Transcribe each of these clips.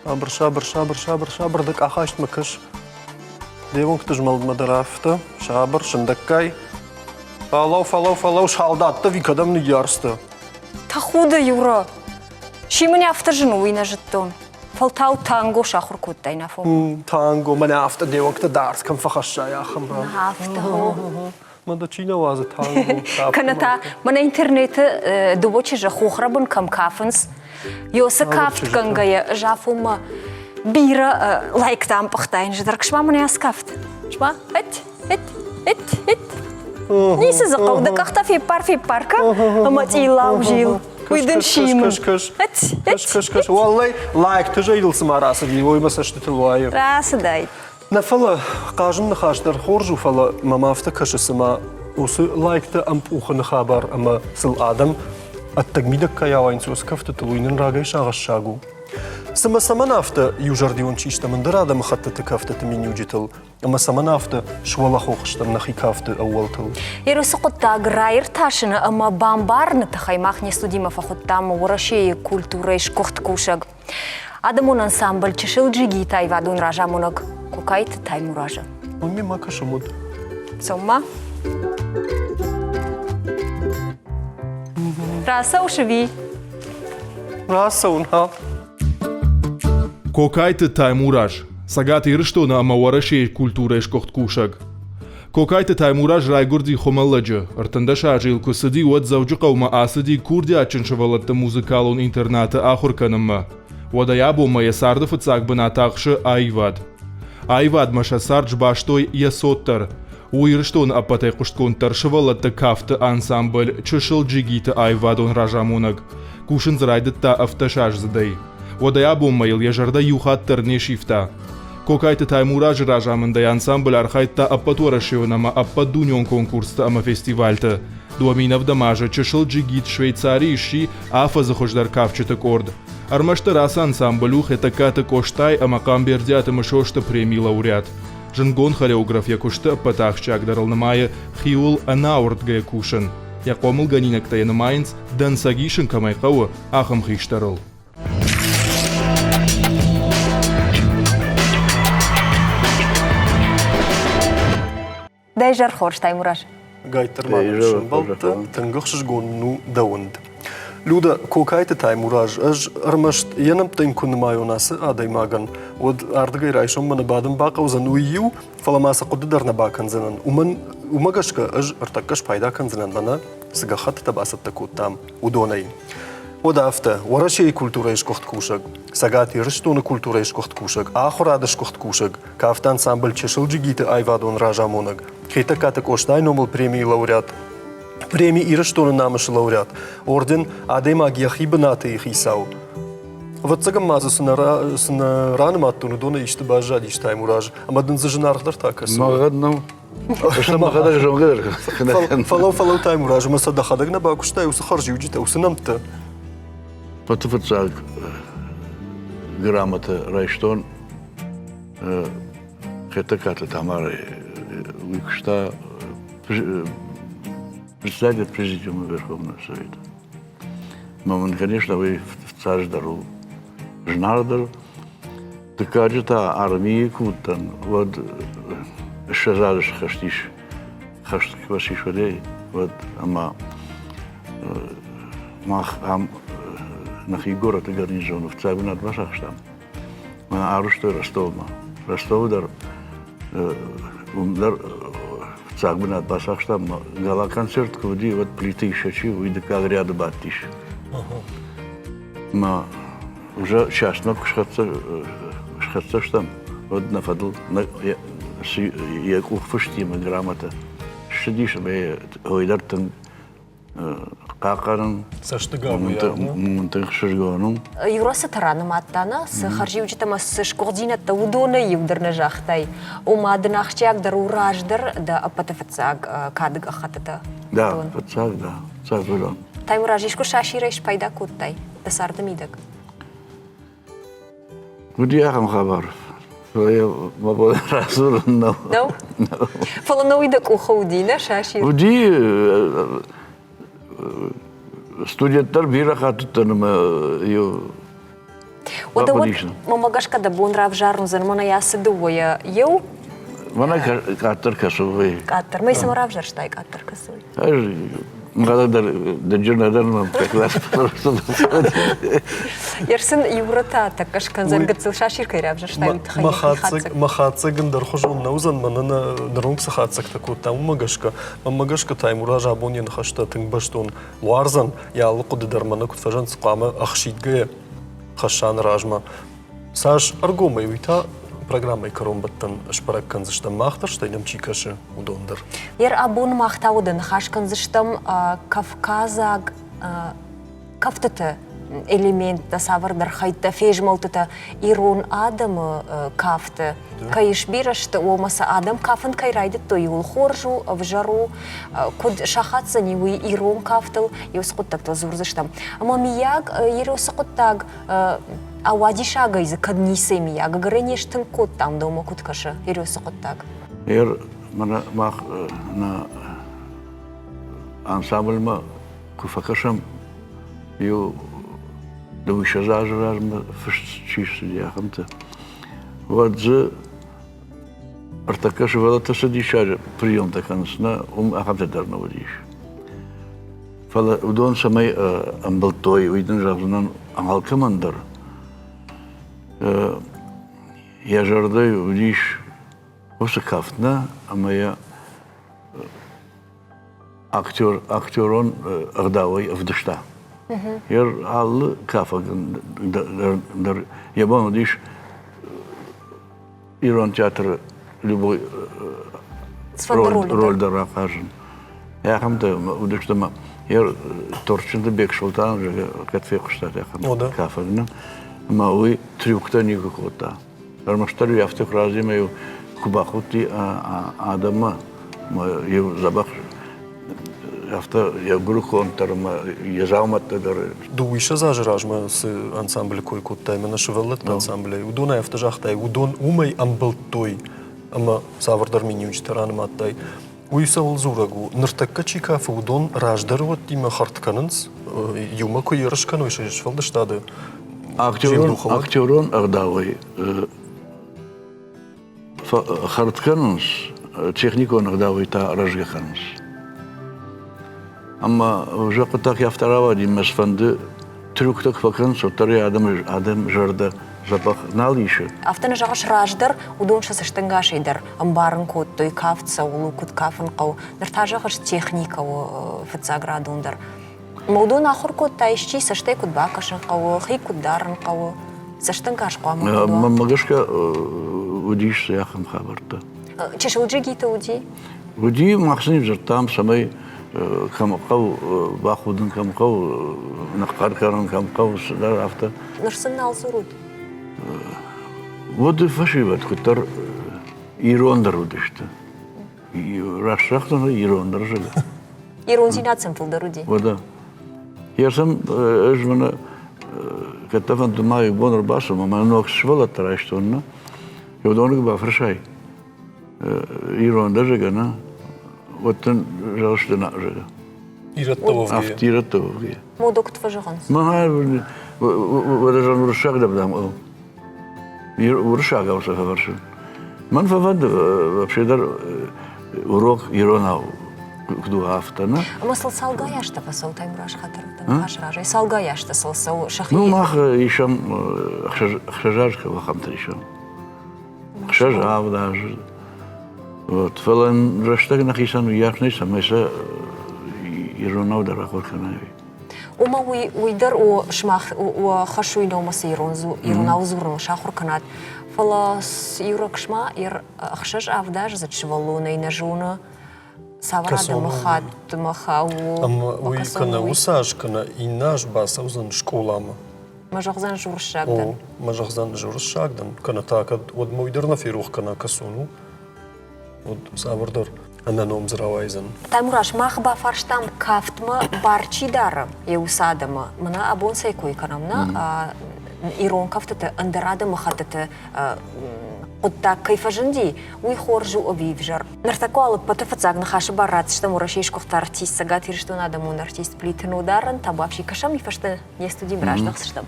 Сабыр, сабыр, сабыр, сабыр, сабыр, дӕ къахайстмӕ кӕс. Де уӕнгты змӕлдмӕ дӕр афтӕ. Сабыр, сындӕггай. Фӕлӕу, фӕлӕу, фӕлӕу, салдаттӕ ви кӕдӕм ныййарсты? Тӕхуды, Юра! Симын афтӕ зын у, уый нӕ зыдтон. Фӕлтау танго сахуыр кодтай нафон. Танго, мӕнӕ афтӕ де уӕнгтӕ дард кӕм фӕхӕссай, ахӕм. Афтӕ, хо. Мӕ дӕ чи нӕ уадзы танго? Кӕнӕ та мӕнӕ интернеты дыууӕ чызджы хохрӕбын кӕм кафынц, Ёсы кафтгӕнгӕйӕ ӕз афонмӕ бирӕ лайктӕ ампъыхтаин, зыдӕр ксма мын аскафт. Сма, эт, эт, эт, эт. Ницы дзы хъӕуы, дӕ къӕхтӕ феппар-феппар кӕ, ӕмӕ цъилау зил. Уый дын симын. Эт, эт, кӕс, кӕс, Уӕллӕй, лайкты зӕйдыл цыма рацыди, уый мӕ цӕстытыл уайы. Рацыдаид. Нӕ фӕлӕ хъазын ныхас дӕр хорз у, фӕлӕ мӕм афтӕ кӕсы, цыма уыцы лайкты ӕмпъухыны хабар ӕмӕ сыл адӕм ӕддӕг-мидӕг кӕй ауайынц уыцы кӕфтытыл, уый нын рагӕй сагъӕссаг у. Цымӕ цӕмӕн афтӕ иузӕрдион чи стӕм ӕндӕр адӕмыхӕттыты кӕфтыты миниуджытыл ӕмӕ цӕмӕн афтӕ суӕлӕхох стӕм нӕхи кафты ӕууӕлтыл? Ерусы хъуыддаг раиртасыны ӕмӕ бамбарыны тыххӕй мах не студимӕ фӕхуыдтам Уӕрӕсейы культурӕйы сгуыхт кусӕг Адӕмон ансамбль Чысыл джигиты аивадон разамонӕг Кокайты Таймуразы. Уым ма кӕсӕм уыд. Цӕума? Рацӕуыс ӕви? Рацӕуын, ха. Кокайты Таймураз, Цӕгат Ирыстоны ӕмӕ Уӕрӕсейы культурӕйы сгуыхт кусӕг. Кокайты Таймураз райгуырди Хуымӕллӕджы. 13 азы йыл куы цыди, уӕд Дзӕуджыхъӕумӕ ацыди курдиатджын сывӕллӕтты музыкалон интернаты ахуыр кӕнынмӕ. Уӕдӕй абонмӕ йӕ царды фыццаг бынат ахсы аивад. Аивадмӕ сӕ цард сбастой йӕ цот дӕр. У Ирыстоны ӕппӕтӕй хъуыстгонддӕр сывӕллӕтты кафты ансамбль Чысыл джигиты аивадон разамонӕг. Кусын дзы райдыдта ӕвддӕсаздзыдӕй. Уӕдӕй абонмӕ йыл йӕ зӕрдӕ иу хатт дӕр не сивта. Кокайты Таймуразы разамындӕй ансамбль архайдта ӕппӕтуӕрӕсеон ӕмӕ ӕппӕтдунеон конкурсты ӕмӕ фестивальты. 2007 азы чысыл джигит Швейцарийы сси афӕдзы хуыздӕр кафджыты къорд. Ӕрмӕстдӕр ацы ансамбль у Хетӕгкаты Къостай ӕмӕ Хъамбердиаты Мысосты премийы лауреат. Зындгонд хореограф йӕ куысты ӕппӕт ахсджиагдӕрыл нымайы хиуыл ӕнӕауӕрдгӕйӕ кусын. Йӕ хъомылгӕнинӕгтӕ йӕ нымайынц, дӕнцӕг исын кӕмӕй хъӕуы, ахӕм хистӕрыл. Дӕ изӕр хорз, Таймураз. Гайттӕр ма сӕмбӕлдтӕ, тынг ӕхсызгон у дӕ уынд. Люда, Кокайты Таймураз, ӕз ӕрмӕст йӕ нӕмттӕ йын куы нымайон ацы адӕймагӕн, уӕд ардыгӕй райсоммӕ нӕ бадын бахъӕудзӕн уый иу, фӕлӕ ма цы хъуыды дӕр нӕ бакӕндзынӕн. Уымӕн, уымӕ гӕсгӕ ӕз ӕртӕккӕ спайда кӕндзынӕн мӕнӕ цы гӕххӕттытӕ бацӕттӕ кодтам, уыдонӕй. Уӕдӕ афтӕ, Уӕрӕсейы культурӕйы сгуыхт кусӕг, Цӕгат Ирыстоны культурӕйы сгуыхт кусӕг, ахуырады сгуыхт кусӕг, кафты ансамбль Чысыл джигиты аивадон разамонӕг, Хетӕгкаты Къостайы номыл премийы лауреат, преми Ирыстоны намысы лауреат, орден Адӕймаг йӕхи бынаты хицау. Ӕвӕццӕгӕн ма дзы цы нӕ ранымадтон, уыдонӕй исты баззадис Таймураз, ӕмӕ дын дзы зынаргъдӕр та кӕцы? Мӕгъӕд нӕу. Мӕхӕдӕг зонгӕ дӕр Фӕлӕу, фӕлӕу, Таймураз, ӕмӕ сӕ дӕхӕдӕг нӕ бакуыстай уыцы хӕрзиуджытӕ, уыцы нӕмттӕ? Пӕты фыццаг грамотӕ райстон Хетӕгкаты Тамарӕй. Уый куыста председатель президиума Верховного Совета. Мӕ мын, конечно, уый фыццаджыдӕр у зынаргъдӕр. Дыккаджы та армийы куы уыдтӕн, уӕд 20 азы схӕстис, хӕст куы фӕцис уӕдӕй, уӕд ӕмӕ мах ам нӕхи горӕты гарнизоны фыццаг бынат бацахстам. Мӕ арвыстой Ростовмӕ. Ростовы дӕр уым дӕр фыццаг бынат бацахстам. Гала-концерт куы уыди, уӕд Плиты Исачи уый дыккаг ряды бадтис. Мӕ уже частмӕ куы схӕццӕ стӕм, уӕд нӕ фӕдыл йӕ къухфыстимӕ грамотӕ ссыдис ӕмӕ йӕ дӕр тынг хъахъхъӕнын. Цӕстыгагуы ӕхсызгон у. Юра цы ранымадта, нӕ, цы хӕрзиуджытӕ ӕмӕ цы сгуыхтдзинӕдтӕ, уыдонӕй иу дӕр нӕ загътай. Ома дын ахсджиагдӕр у раздӕр дӕ ӕппӕты фыццаг кады гӕххӕттытӕ. Да, фыццаг, да, фыццаг уыдон. Таймураз, искуы сасирӕй спайда кодтай дӕ царды мидӕг? Уыди ахӕм хабар. Фӕлӕ йӕ мӕ бон радзурын нӕу. Нӕу? Фӕлӕ нӕ уый дӕ къухы уыди, нӕ, сасир? Уыди. Студент дӕр бирӕ хатт уыдтӕн ӕмӕ иу... Уӕдӕ уӕд мӕмӕ гӕсгӕ дӕ бон равзарын уыдзӕн мӕнӕ ацы дыууӕйӕ еу. Мӕнӕ къаддӕр кӕсой. Къаддӕр. Мӕ цӕмӕ равзӕрстай къаддӕр кӕсой? Ӕз мӕнӕ дӕр дынджыр нӕ дӕр мӕм Ерсын иурӕтӕ тӕккӕ скӕндзӕн гыццыл сасир кӕй равзӕрстай, уый тыххӕй хатдзӕг. Мӕ хатдзӕг ӕндӕрхуызон нӕ уыдзӕн, мӕнӕ ныронг цы хатдзӕгтӕ кодтам, уымӕ гӕсгӕ. Мӕнмӕ гӕсгӕ Таймураз абон йӕ ныхӕстӕ тынг бӕстон уарзӕн, йӕ алы хъуыды дӕр мӕнӕ куыд фӕзӕнц, хъуамӕ ӕхсидгӕйӕ хӕсса размӕ. Цас ӕргомӕй, уый та программӕйы кӕронбӕттӕн сбӕрӕг кӕндзыстӕм мах дӕр, стӕй нӕм чи кӕсы, уыдон дӕр. Ер абон мах та уыды ныхас кӕндзыстӕм кавказаг кӕфтыты элементтӕ, цавӕрдӕр хӕйттӕ, фезмӕлдтытӕ ирон адӕмы кафты кӕй сбирӕ сты, уымӕ сӕ адӕм кафын кӕй райдыдтой, иуыл хорз у, ӕвзӕр у, куыд сахаддзӕни уый ирон кафтыл, иу цы хъуыддӕгтыл дзурдзыстӕм. Ӕмӕ миййаг иросы хъуыддаг ауадисагӕй дзы кӕд ницы миййаг, ӕгӕрӕй не стынг кодтам, дӕумӕ куыд кӕсы иросы хъуыддаг? Ер мӕнӕ мах нӕ ансамбльмӕ куы фӕкӕсӕм, иу дыууиссӕдз азы размӕ фыст чи ссыди, ахӕмтӕ, уӕд дзы ӕртӕккӕ сывӕллӕттӕ цы диссаджы приемтӕ кӕнынц, нӕ, уым ахӕмтӕ дӕр нӕ уыдис. Фӕлӕ уыдон цӕмӕй ӕмбылдтой, уый дын зӕгъдзынӕн алкӕмӕн дӕр. Йӕ зӕрдӕйы уыдис уыцы кафт нӕ, ӕмӕ йӕ актер, актерон ӕгъдауӕй ӕвдыста. Йӕ алы кафӕгӕн дӕр йӕ бон уыдис ирон театры любой роль дӕр ахъазын. Ахӕмтӕ уыдысты ӕмӕ йӕ Торчынты Бексолтан кӕд фехъуыстат ахӕм кафӕг, нӕ? Ӕмӕ уый трюктӕ никуы кодта. Ӕрмӕстдӕр уый афтӕ куы разимӕ-иу куы бахудти адӕммӕ, иу дзӕбӕх афтӕ йӕ гуырыконд дӕр ӕмӕ йӕ дзаумӕттӕ дӕр. Дыууиссӕдз азы размӕ цы ансамблы кой кодтай, мӕнӕ сывӕллӕтты ансамблӕй, уыдонӕй афтӕ загътай, уыдон уымӕй ӕмбылдтой ӕмӕ цавӕрдӕр миниуджытӕ ранымадтай. Уый цӕуыл дзурӕг у? Ныртӕккӕ чи кафы, уыдон раздӕры уӕттимӕ хӕрд кӕнынц, иумӕ куы ерыс кӕной се сфӕлдыстады Актерон ӕгъдауӕй хӕрд кӕнынц, техникон ӕгъдауӕй та рӕзгӕ кӕнынц. Ӕмӕ уже хъуыддаг афтӕ рауади, мӕ цыфӕнды трюктӕ куы фӕкӕнынц, уӕддӕр йӕ адӕм зӕрдӕ дзӕбӕх нал исы. Афтӕ нӕ зӕгъыс, раздӕр уыдон сӕ цӕстӕнгасӕй дӕр ӕмбарын кодтой, кафт цӕуыл у, куыд кафын хъӕуы. Ныр та зӕгъыс, техникӕ у фыццаградон дӕр. Ӕмӕ уыдон ахуыр кодта исчи, цӕстӕй куыд бакӕсын хъӕуы, хи куыд дарын хъӕуы. Цӕстӕнгас хъуамӕ куыд уа? Мӕнмӕ гӕсгӕ уыдис ахӕм хабӕрттӕ. Чысыл джигиты уыди? Уыди, мах сын дзырдтам, цӕмӕй кӕм хъӕуы бахудын, кӕм хъӕуы ныхъхъӕр кӕнын, кӕм хъӕуы цыдӕр афтӕ. Ныр сын нал дзурут? Уӕды фӕсивӕд куыддӕр ирондӕр уыдысты. Раст загътон, ирондӕр зӕгъы. Ирондзинад сын фылдӕр уыди? Уӕдӕ. Йӕ сӕм ӕз мӕнӕ кӕддӕр фӕнды ма иу бон ӕрбацу, мӕ ног сывӕллӕттӕ райстон, нӕ? Уыдоны бафӕрсай, ирон дӕ зӕгъы, нӕ? Уӕд дын зӕгъыс ды нӕ зӕгъы. Ирӕттӕ уӕвгӕйӕ. Афтӕ ирӕттӕ уӕвгӕйӕ. Мода куыд фӕзӕгъынц? Уӕдӕ зӕгъын уырыссаг дӕр дам уырыссагау сӕ фӕфӕрсын. Мӕн фӕфӕнды вообще дӕр урок иронау куыд у, афтӕ, нӕ? Ӕмӕ сыл цалгай азтӕ фӕцӕуы Таймураз Хатырты ныхас разӕй? Цалгай азтӕ сыл цӕуы сӕхи? Ну, мах исӕм ӕхсӕз азы ахӕмтӕ исӕм. Ӕхсӕз, авд азы. Вот. Фӕлӕ рӕстӕг нӕхицӕн уыйас нӕй, цӕмӕй сӕ иронау дӕр ахуыр кӕнай. Ома уый, уый дӕр у сымах уӕ хӕс уый нӕу цы ирон, иронау дзурыныл сахуыр кӕнат. Фӕлӕ иурӕгсмӕ ӕхсӕз-авдаздзыд сывӕллонӕй нӕ зоны, цавӕр адӕмыхаттмӕ хауы. Ӕмӕ уый кӕнӕ уыцы аз, кӕнӕ иннӕ аз бацӕудзӕн скъоламӕ. Мӕ зӕгъдзӕн уырыссаг дӕн. О, мӕ зӕгъдзӕн уырыссаг дӕн. Кӕнӕ та кӕд уӕдмӕ уый дӕр нӕ ферох кӕна, кӕцон у, уӕд цавӕрдӕр ӕнӕном дзы рауайдзӕн. Таймураз, мах бафарстам кафтмӕ бар чи дары йӕ уыцы адӕмы. Мӕнӕ абон цӕй кой кӕнӕм, нӕ ирон кӕфтыты ӕндӕр адӕмыхӕттыты хъуыддаг кӕй фӕзынди, уый хорз у ӕви ӕвзӕр? Ныртӕккӕ уал ӕппӕты фыццаг ныхасы бар ратдзыстӕм Уӕрӕсейы сгуыхт артист, Цӕгат Ирыстоны адӕмон артист Плиты Нодарӕн. Табуафси кӕсӕм, уый фӕстӕ не студимӕ раздӕхдзыстӕм.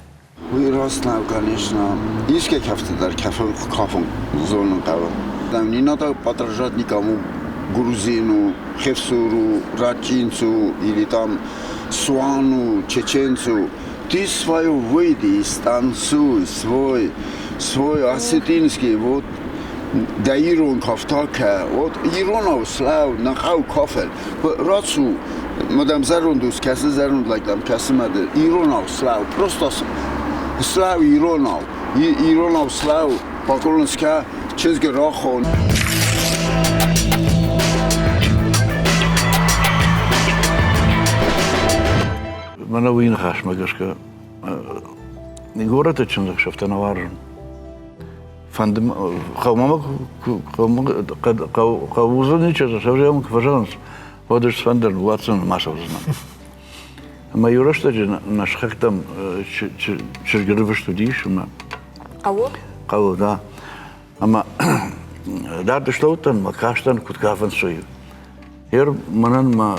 Уый раст нӕу, конечно. Искӕй кафты дӕр кафын, кафын зонын хъӕуы. Там не надо подражать никому грузину, хевсуру, рачинцу или там суану, чеченцу. Ты свою выйди и станцуй свой, свой осетинский, вот дӕ ирон кафта кӕ, вот иронау слӕу, нӕ хъӕу кафел. Рацу, мадам зӕронд ус кӕсы зӕронд лӕгтӕм, кӕсы мады, иронау слӕу, просто слӕу иронау, иронау слӕу, поклон скӕ, чызгы рахон. Мӕнӕ уый ныхасмӕ гӕсгӕ горӕты чындзӕхсӕвтӕ нӕ уарзын. Фӕнды хъӕумӕ хъӕудзӕни чындзӕхсӕв куы фӕзӕгъынц, уӕд ӕз сфӕндын, уӕд сын ма цӕудзынӕн. Ӕмӕ иу рӕстӕджы нӕ сыхӕгтӕм чызг ӕрвыст уыдис ӕмӕ Хъӕуы? Хъӕуы, да. Ӕмӕ дард слӕудтӕн мӕ кастӕн, куыд кафынц, уый. Ер мӕнӕн мӕ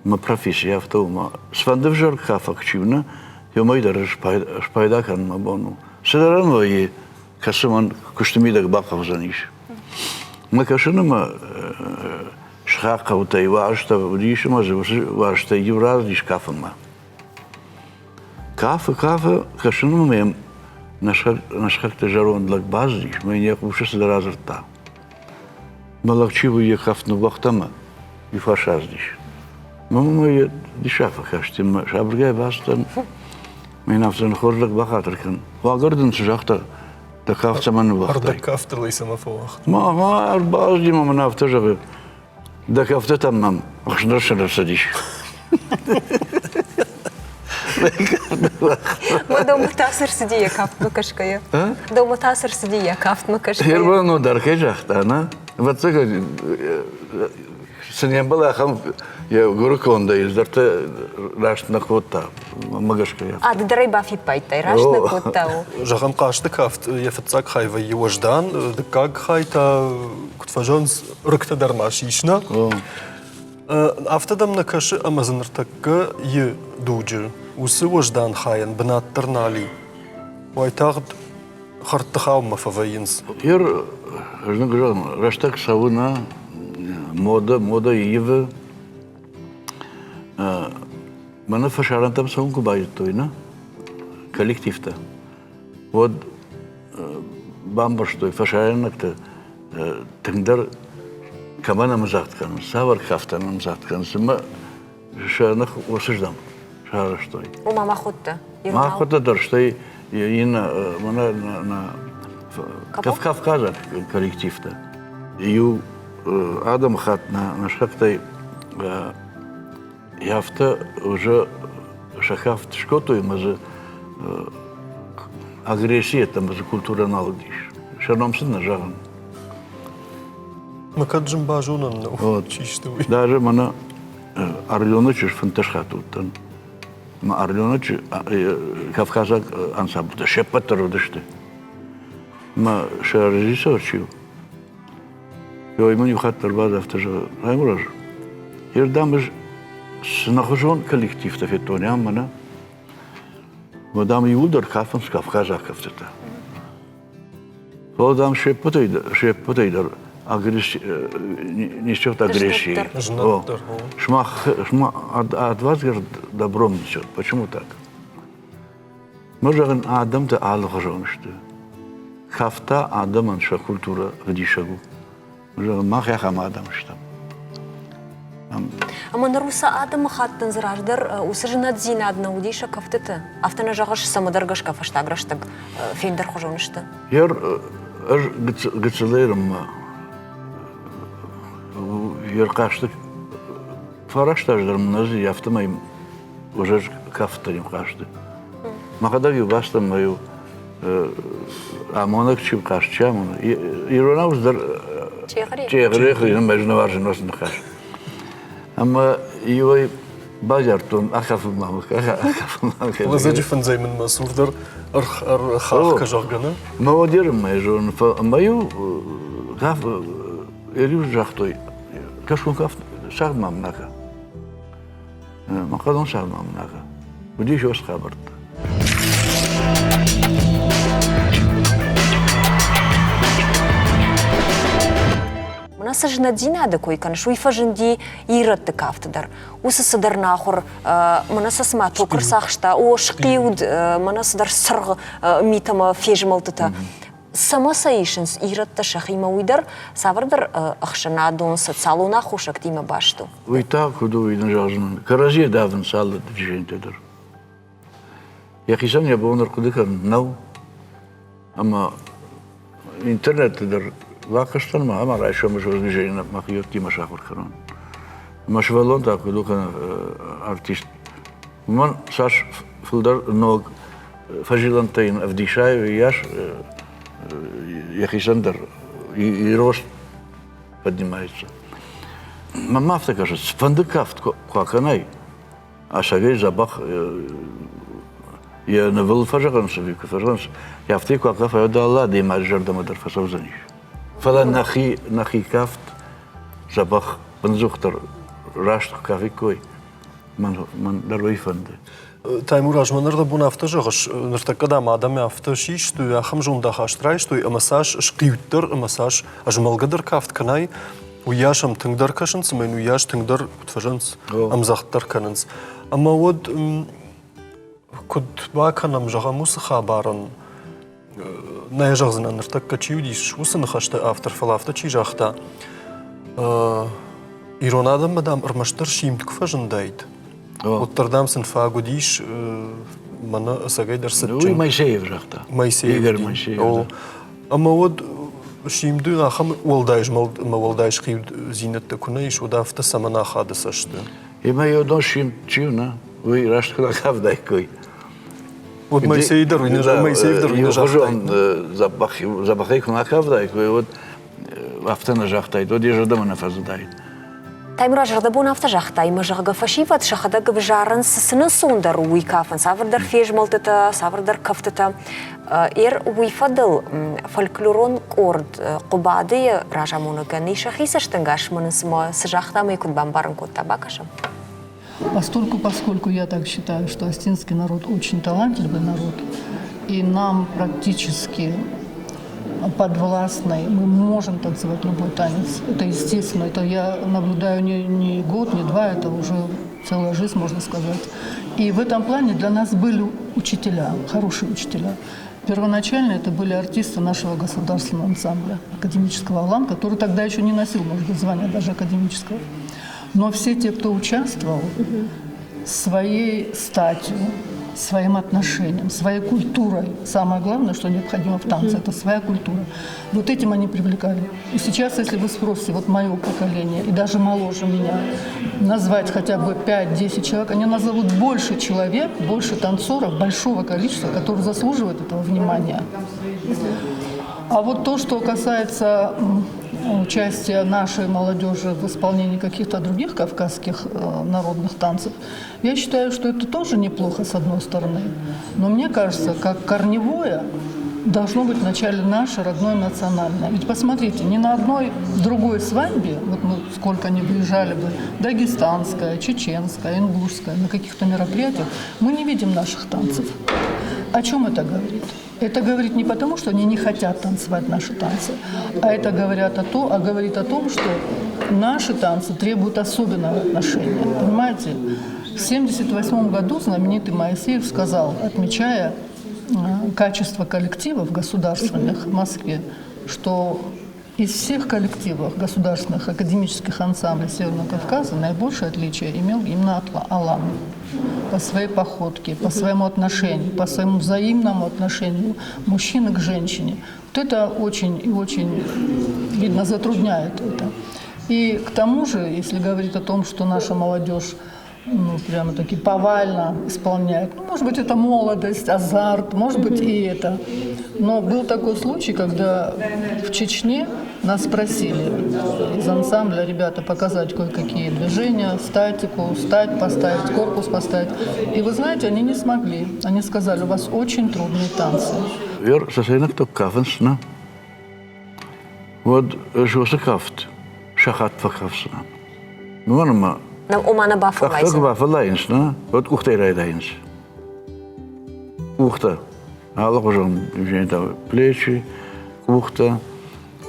мӕ професси афтӕ у, мӕ цыфӕнды взӕр кафӕг чи у, нӕ, уымӕй дӕр спайда кӕнын мӕ бон у. Цыдӕр ӕм вӕййы, кӕцы мӕн куысты мидӕг бахъӕудзӕнис. Мӕ кӕсын ӕмӕ сыхаг хъӕутӕй уарзтӕ уыдис ӕмӕ дзы уыцы уарзтӕй иу рацыдис кафынмӕ. Кафы, кафы, кӕсын ӕмӕ йӕм нӕ сыхӕгты зӕронд лӕг бацыдис ӕмӕ йын йӕ хъусы цыдӕр адзырдта. Мӕ лӕг чи у, йӕ кафт ныууагъта ӕмӕ уый фӕсадзис. Мӕ мӕ йӕ диссаг фӕкасти ӕмӕ сабыргай бацыдтӕн. Мӕ афтӕ хорз лӕг бахатыр кӕн. Уагӕр дын цы загъта, дӕ кафт цӕмӕн ныууагътай? Ӕрдӕг кафтыл ӕй цӕмӕ фӕуагъта? Ма ӕрбазди ӕмӕ мын афтӕ зӕгъы, дӕ кӕфтытӕм мӕм ӕхснырсын ӕрцыдис. Дӕумӕ та цы рцыди йӕ кафтмӕ кӕсгӕйӕ? Дӕумӕ та цы рцыди йӕ кафтмӕ кӕсгӕйӕ? Хербано дӕр кӕй загъта, нӕ? Ӕвӕццӕгӕн, цы не мбӕлы, ахӕм йӕ гуырыкондӕй ӕздӕртӕ раст нӕ кодта, мӕ гӕсгӕ. А, ды дӕр ӕй бафиппайдтай, раст нӕ кодта? Зӕгъӕм, хъазты кафт йӕ фыццаг хай вӕййы уӕздан, дыккаг хай та, куыд фӕзӕгъынц, рыгтӕ дӕр ма сисна. Афтӕ дӕм нӕ кӕсы, ӕмӕ дзы ныртӕккӕ йы дуджы уыцы уӕздан хайӕн бынат дӕр нал и. Уайтагъд хӕрдты хаумӕ фӕвӕййынц. Ер, ӕз зӕгъын, рӕстӕг цӕуы нӕ, мода, мода ивы. Мӕнӕ фӕсарӕнтӕм цӕуын куы базыдтой, нӕ, коллективтӕ, уӕд бамбӕрстой фӕсарӕйнӕгтӕ тынгдӕр кӕмӕн ӕмдзагъд кӕнынц, цавӕр кафтӕн ӕмдзагъд кӕнынц, ӕмӕ сӕ ных уыцырдӕм сарӕзтой. Ома махуыдтӕ? Махуыдтӕ дӕр, стӕй иннӕ мӕнӕ нӕ кавказаг коллективтӕ. Иу адӕмыхатт нӕ сыхӕгтӕй Афтӕ уже сӕ кафт скодтой ӕмӕ дзы агресси ӕмӕ дзы культурӕ нал уыдис. Сӕ ном сын нӕ зӕгъын. Мӕ кӕд зын базонӕн нӕу, чи сты, уый. Даже мӕнӕ Орленочы 15 хатты уыдтӕн. Мӕ Орленочы кавказаг ансамблтӕ се ппӕт дӕр уыдысты. Мӕ сӕ режиссер чи у, Ой, мын иу хатт ӕрбад афтӕ зӕгъы, Раймураз, ердӕм ӕз цы нӕхуызон коллективтӕ федтон ам мӕнӕ, уӕд ам иууылдӕр кафынц кавказаг кӕфтытӕ. Фӕлӕ дам се ппӕтӕй дӕр несет агрессии. Шмах, от вас, говорит, добром несет. Почему так? Мӕ зӕгъын, адӕмтӕ алыхуызон сты. Кафта адӕмӕн сӕ культурӕ ӕвдисӕг у. Зӕгъын, мах ахӕм адӕм стӕм. Ӕмӕ ныр уыцы адӕмыхаттӕн дзы раздӕр уыцы зынаддзинад нӕ уыди сӕ кӕфтыты? Афтӕ нӕ зӕгъыс, цӕмӕдӕр гӕсгӕ фӕстаг рӕстӕг фендӕрхуызон сты? Ер ӕз гыццылӕй рынмӕ ер хъазты фараст аз дӕр мын ӕз афтӕмӕй уже кафтӕн хъазты. Мӕхӕдӕг-иу бацыдтӕн ӕмӕ-иу амонӕг чи хъазт, чи амоны. Иронау дӕр чъегъре ӕмӕ зынӕварзын уыцы ныхас. Ӕмӕ иуӕй базардтон акафынмӕ, акафынмӕ. Лӕдзӕджы фындзӕй мын мӕ цур дӕр ӕрхахка, зӕгъгӕ, нӕ? Мӕ уӕдерынмӕ зонын, ӕмӕ-иу иу загътой, кӕсгон кафт сагъд мӕм накӕ. Мӕхъӕлон сагъд мӕм накӕ. Уыдис ос хабӕрттӕ. Мӕнӕ цы знӕтдзинады кой кӕныс, уый фӕзынди ирӕтты кафты дӕр. Уыцы цыдӕр нахуыр, мӕнӕ сӕ цыма ток ӕрцахста, о, схъиуд, мӕнӕ цыдӕр цыргъ митӕ ӕмӕ фезмӕлдтытӕ. Цӕмӕ сӕ исынц ирӕттӕ сӕхимӕ, уый дӕр цавӕрдӕр ӕхсӕнадон, социалон аххосӕгтимӕ баст у? Уый та куыд у, уый нӕ зӕгъдзынӕн. Кӕрӕдзийӕ давынц алы движениетӕ дӕр. Йӕхицӕн йӕ бон ӕрхъуыды кӕнын нӕу, ӕмӕ интернеты дӕр бакастӕн ма ӕмӕ райсомы движение мӕхиуӕттимӕ сахуыр кӕнон. Ӕмӕ сывӕллон та куыд у кӕнӕ артист, уымӕн цас фылдӕр ног фӕзилӕнтӕ йын ӕвдисай, уыйас йӕхицӕн дӕр и рост поднимается. Мӕнмӕ афтӕ кӕсы, цыфӕнды кафт куы акӕнай, Асӕгӕй дзӕбӕх йӕ нывыл фӕзӕгъынц ӕви куы фӕзӕгъынц, афтӕ куы акафа, уӕд алы адӕймаджы зӕрдӕмӕ дӕр фӕцӕудзӕнис. Фӕлӕ нӕхи, нӕхи кафт дзӕбӕх бындзухдӕр раст куы кафиккой, мӕн, мӕн дӕр уый фӕнды. Таймураз, мӕн ӕрдӕбон афтӕ зӕгъыс, ныртӕккӕ дам адӕмы афтӕ систой, ахӕм зондахаст райстой, ӕмӕ цас схъиуддӕр ӕмӕ цас ӕзмӕлгӕдӕр кафт кӕнай, уыйас ӕм тынгдӕр кӕсынц ӕмӕ йын уыйас тынгдӕр куыд фӕзынц, ӕмдзӕгъддӕр кӕнынц. Ӕмӕ уӕд куыд бакӕнӕм, зӕгъӕм, уыцы хабарӕн, нӕ йӕ зӕгъдзынӕн, ныртӕккӕ чи уыдис, уыцы ныхӕсты автор, фӕлӕ афтӕ чи загъта, ирон адӕммӕ, дам, ӕрмӕстдӕр симд куы фӕзындаид, уӕддӕр, дам, сын фаг уыдис, мӕнӕ ӕцӕгӕйдӕр цытджын. Уый Моисеев загъта. Моисеев. Игорь Моисеев. Ӕмӕ уӕд симды ахӕм уӕлдай змӕлд ӕмӕ уӕлдай схъиуддзинӕдтӕ куы нӕ ис, уӕд афтӕ цӕмӕн ахады цӕсты? Ӕмӕ йӕ уыдон симд чи у, нӕ? Уый раст куы ракавдаиккой. Уӕд Моисей дӕр уый нӕ Моисеев дӕр уый нӕ загътаид. Дзӕбӕхӕй куы накавдаиккой, уӕд афтӕ нӕ загътаид, уӕд йӕ зӕрдӕмӕ нӕ фӕцыдаид. Таймураз зӕрдӕбон афтӕ загъта, ӕмӕ зӕгъгӕ фӕсивӕд сӕхӕдӕг ӕвзарынц, цы нын ӕнцондӕр у, уый кафын, цавӕрдӕр фезмӕлдтытӕ, цавӕрдӕр кӕфтытӕ. Эр уый фӕдыл фольклорон къорд Хъуыбады-йы разамонӕгӕн ис сӕхи цӕстӕнгас мын цыма цы загъта ӕмӕ куыд бамбарын кодта, бакӕсӕм. Постольку, поскольку я так считаю, что остинский народ очень талантливый народ, и нам практически подвластной, мы можем танцевать любой танец. Это естественно, это я наблюдаю не, не год, не два, это уже целая жизнь, можно сказать. И в этом плане для нас были учителя, хорошие учителя. Первоначально это были артисты нашего государственного ансамбля, академического «Алан», который тогда еще не носил, может быть, звания даже академического. Но все те, кто участвовал, своей статью, своим отношением, своей культурой. Самое главное, что необходимо в танце, это своя культура. Вот этим они привлекали. И сейчас, если вы спросите, вот мое поколение, и даже моложе меня, назвать хотя бы 5-10 человек, они назовут больше человек, больше танцоров, большого количества, которые заслуживают этого внимания. А вот то, что касается участия нашей молодежи в исполнении каких-то других кавказских народных танцев, я считаю, что это тоже неплохо, с одной стороны. Но мне кажется, как корневое должно быть вначале наше родное национальное. Ведь посмотрите, ни на одной другой свадьбе, вот мы сколько ни выезжали бы, дагестанская, чеченская, ингушская, на каких-то мероприятиях, мы не видим наших танцев. О чем это говорит? Это говорит не потому, что они не хотят танцевать наши танцы, а это говорят о то, а говорит о том, что наши танцы требуют особенного отношения. Понимаете? В 1978 году знаменитый Моисеев сказал, отмечая качество коллективов государственных в Москве, что из всех коллективов государственных академических ансамблей Северного Кавказа наибольшее отличие имел именно Алан. По своей походке, по своему отношению, по своему взаимному отношению мужчины к женщине. Вот это очень и очень, видно, затрудняет это. И к тому же, если говорить о том, что наша молодежь ну, прямо-таки повально исполняет. Ну, может быть, это молодость, азарт, может быть, и это. Но был такой случай, когда в Чечне нас просили из ансамбля ребята показать кое-какие движения, статику, стать поставить, корпус поставить. И вы знаете, они не смогли. Они сказали, у вас очень трудные танцы. Вер, сосенок кафынц, на. Уӕд ӕз уыцы кафт сахат фӕкафдзынӕн. Уымӕн ӕмӕ Ома нӕ бафӕллайдзӕн. Къӕхтӕ куы бафӕллайынц, нӕ, уӕд къухтӕй райдайынц. Къухтӕ. Алыхуызон движениетӕ. Плечи, къухтӕ.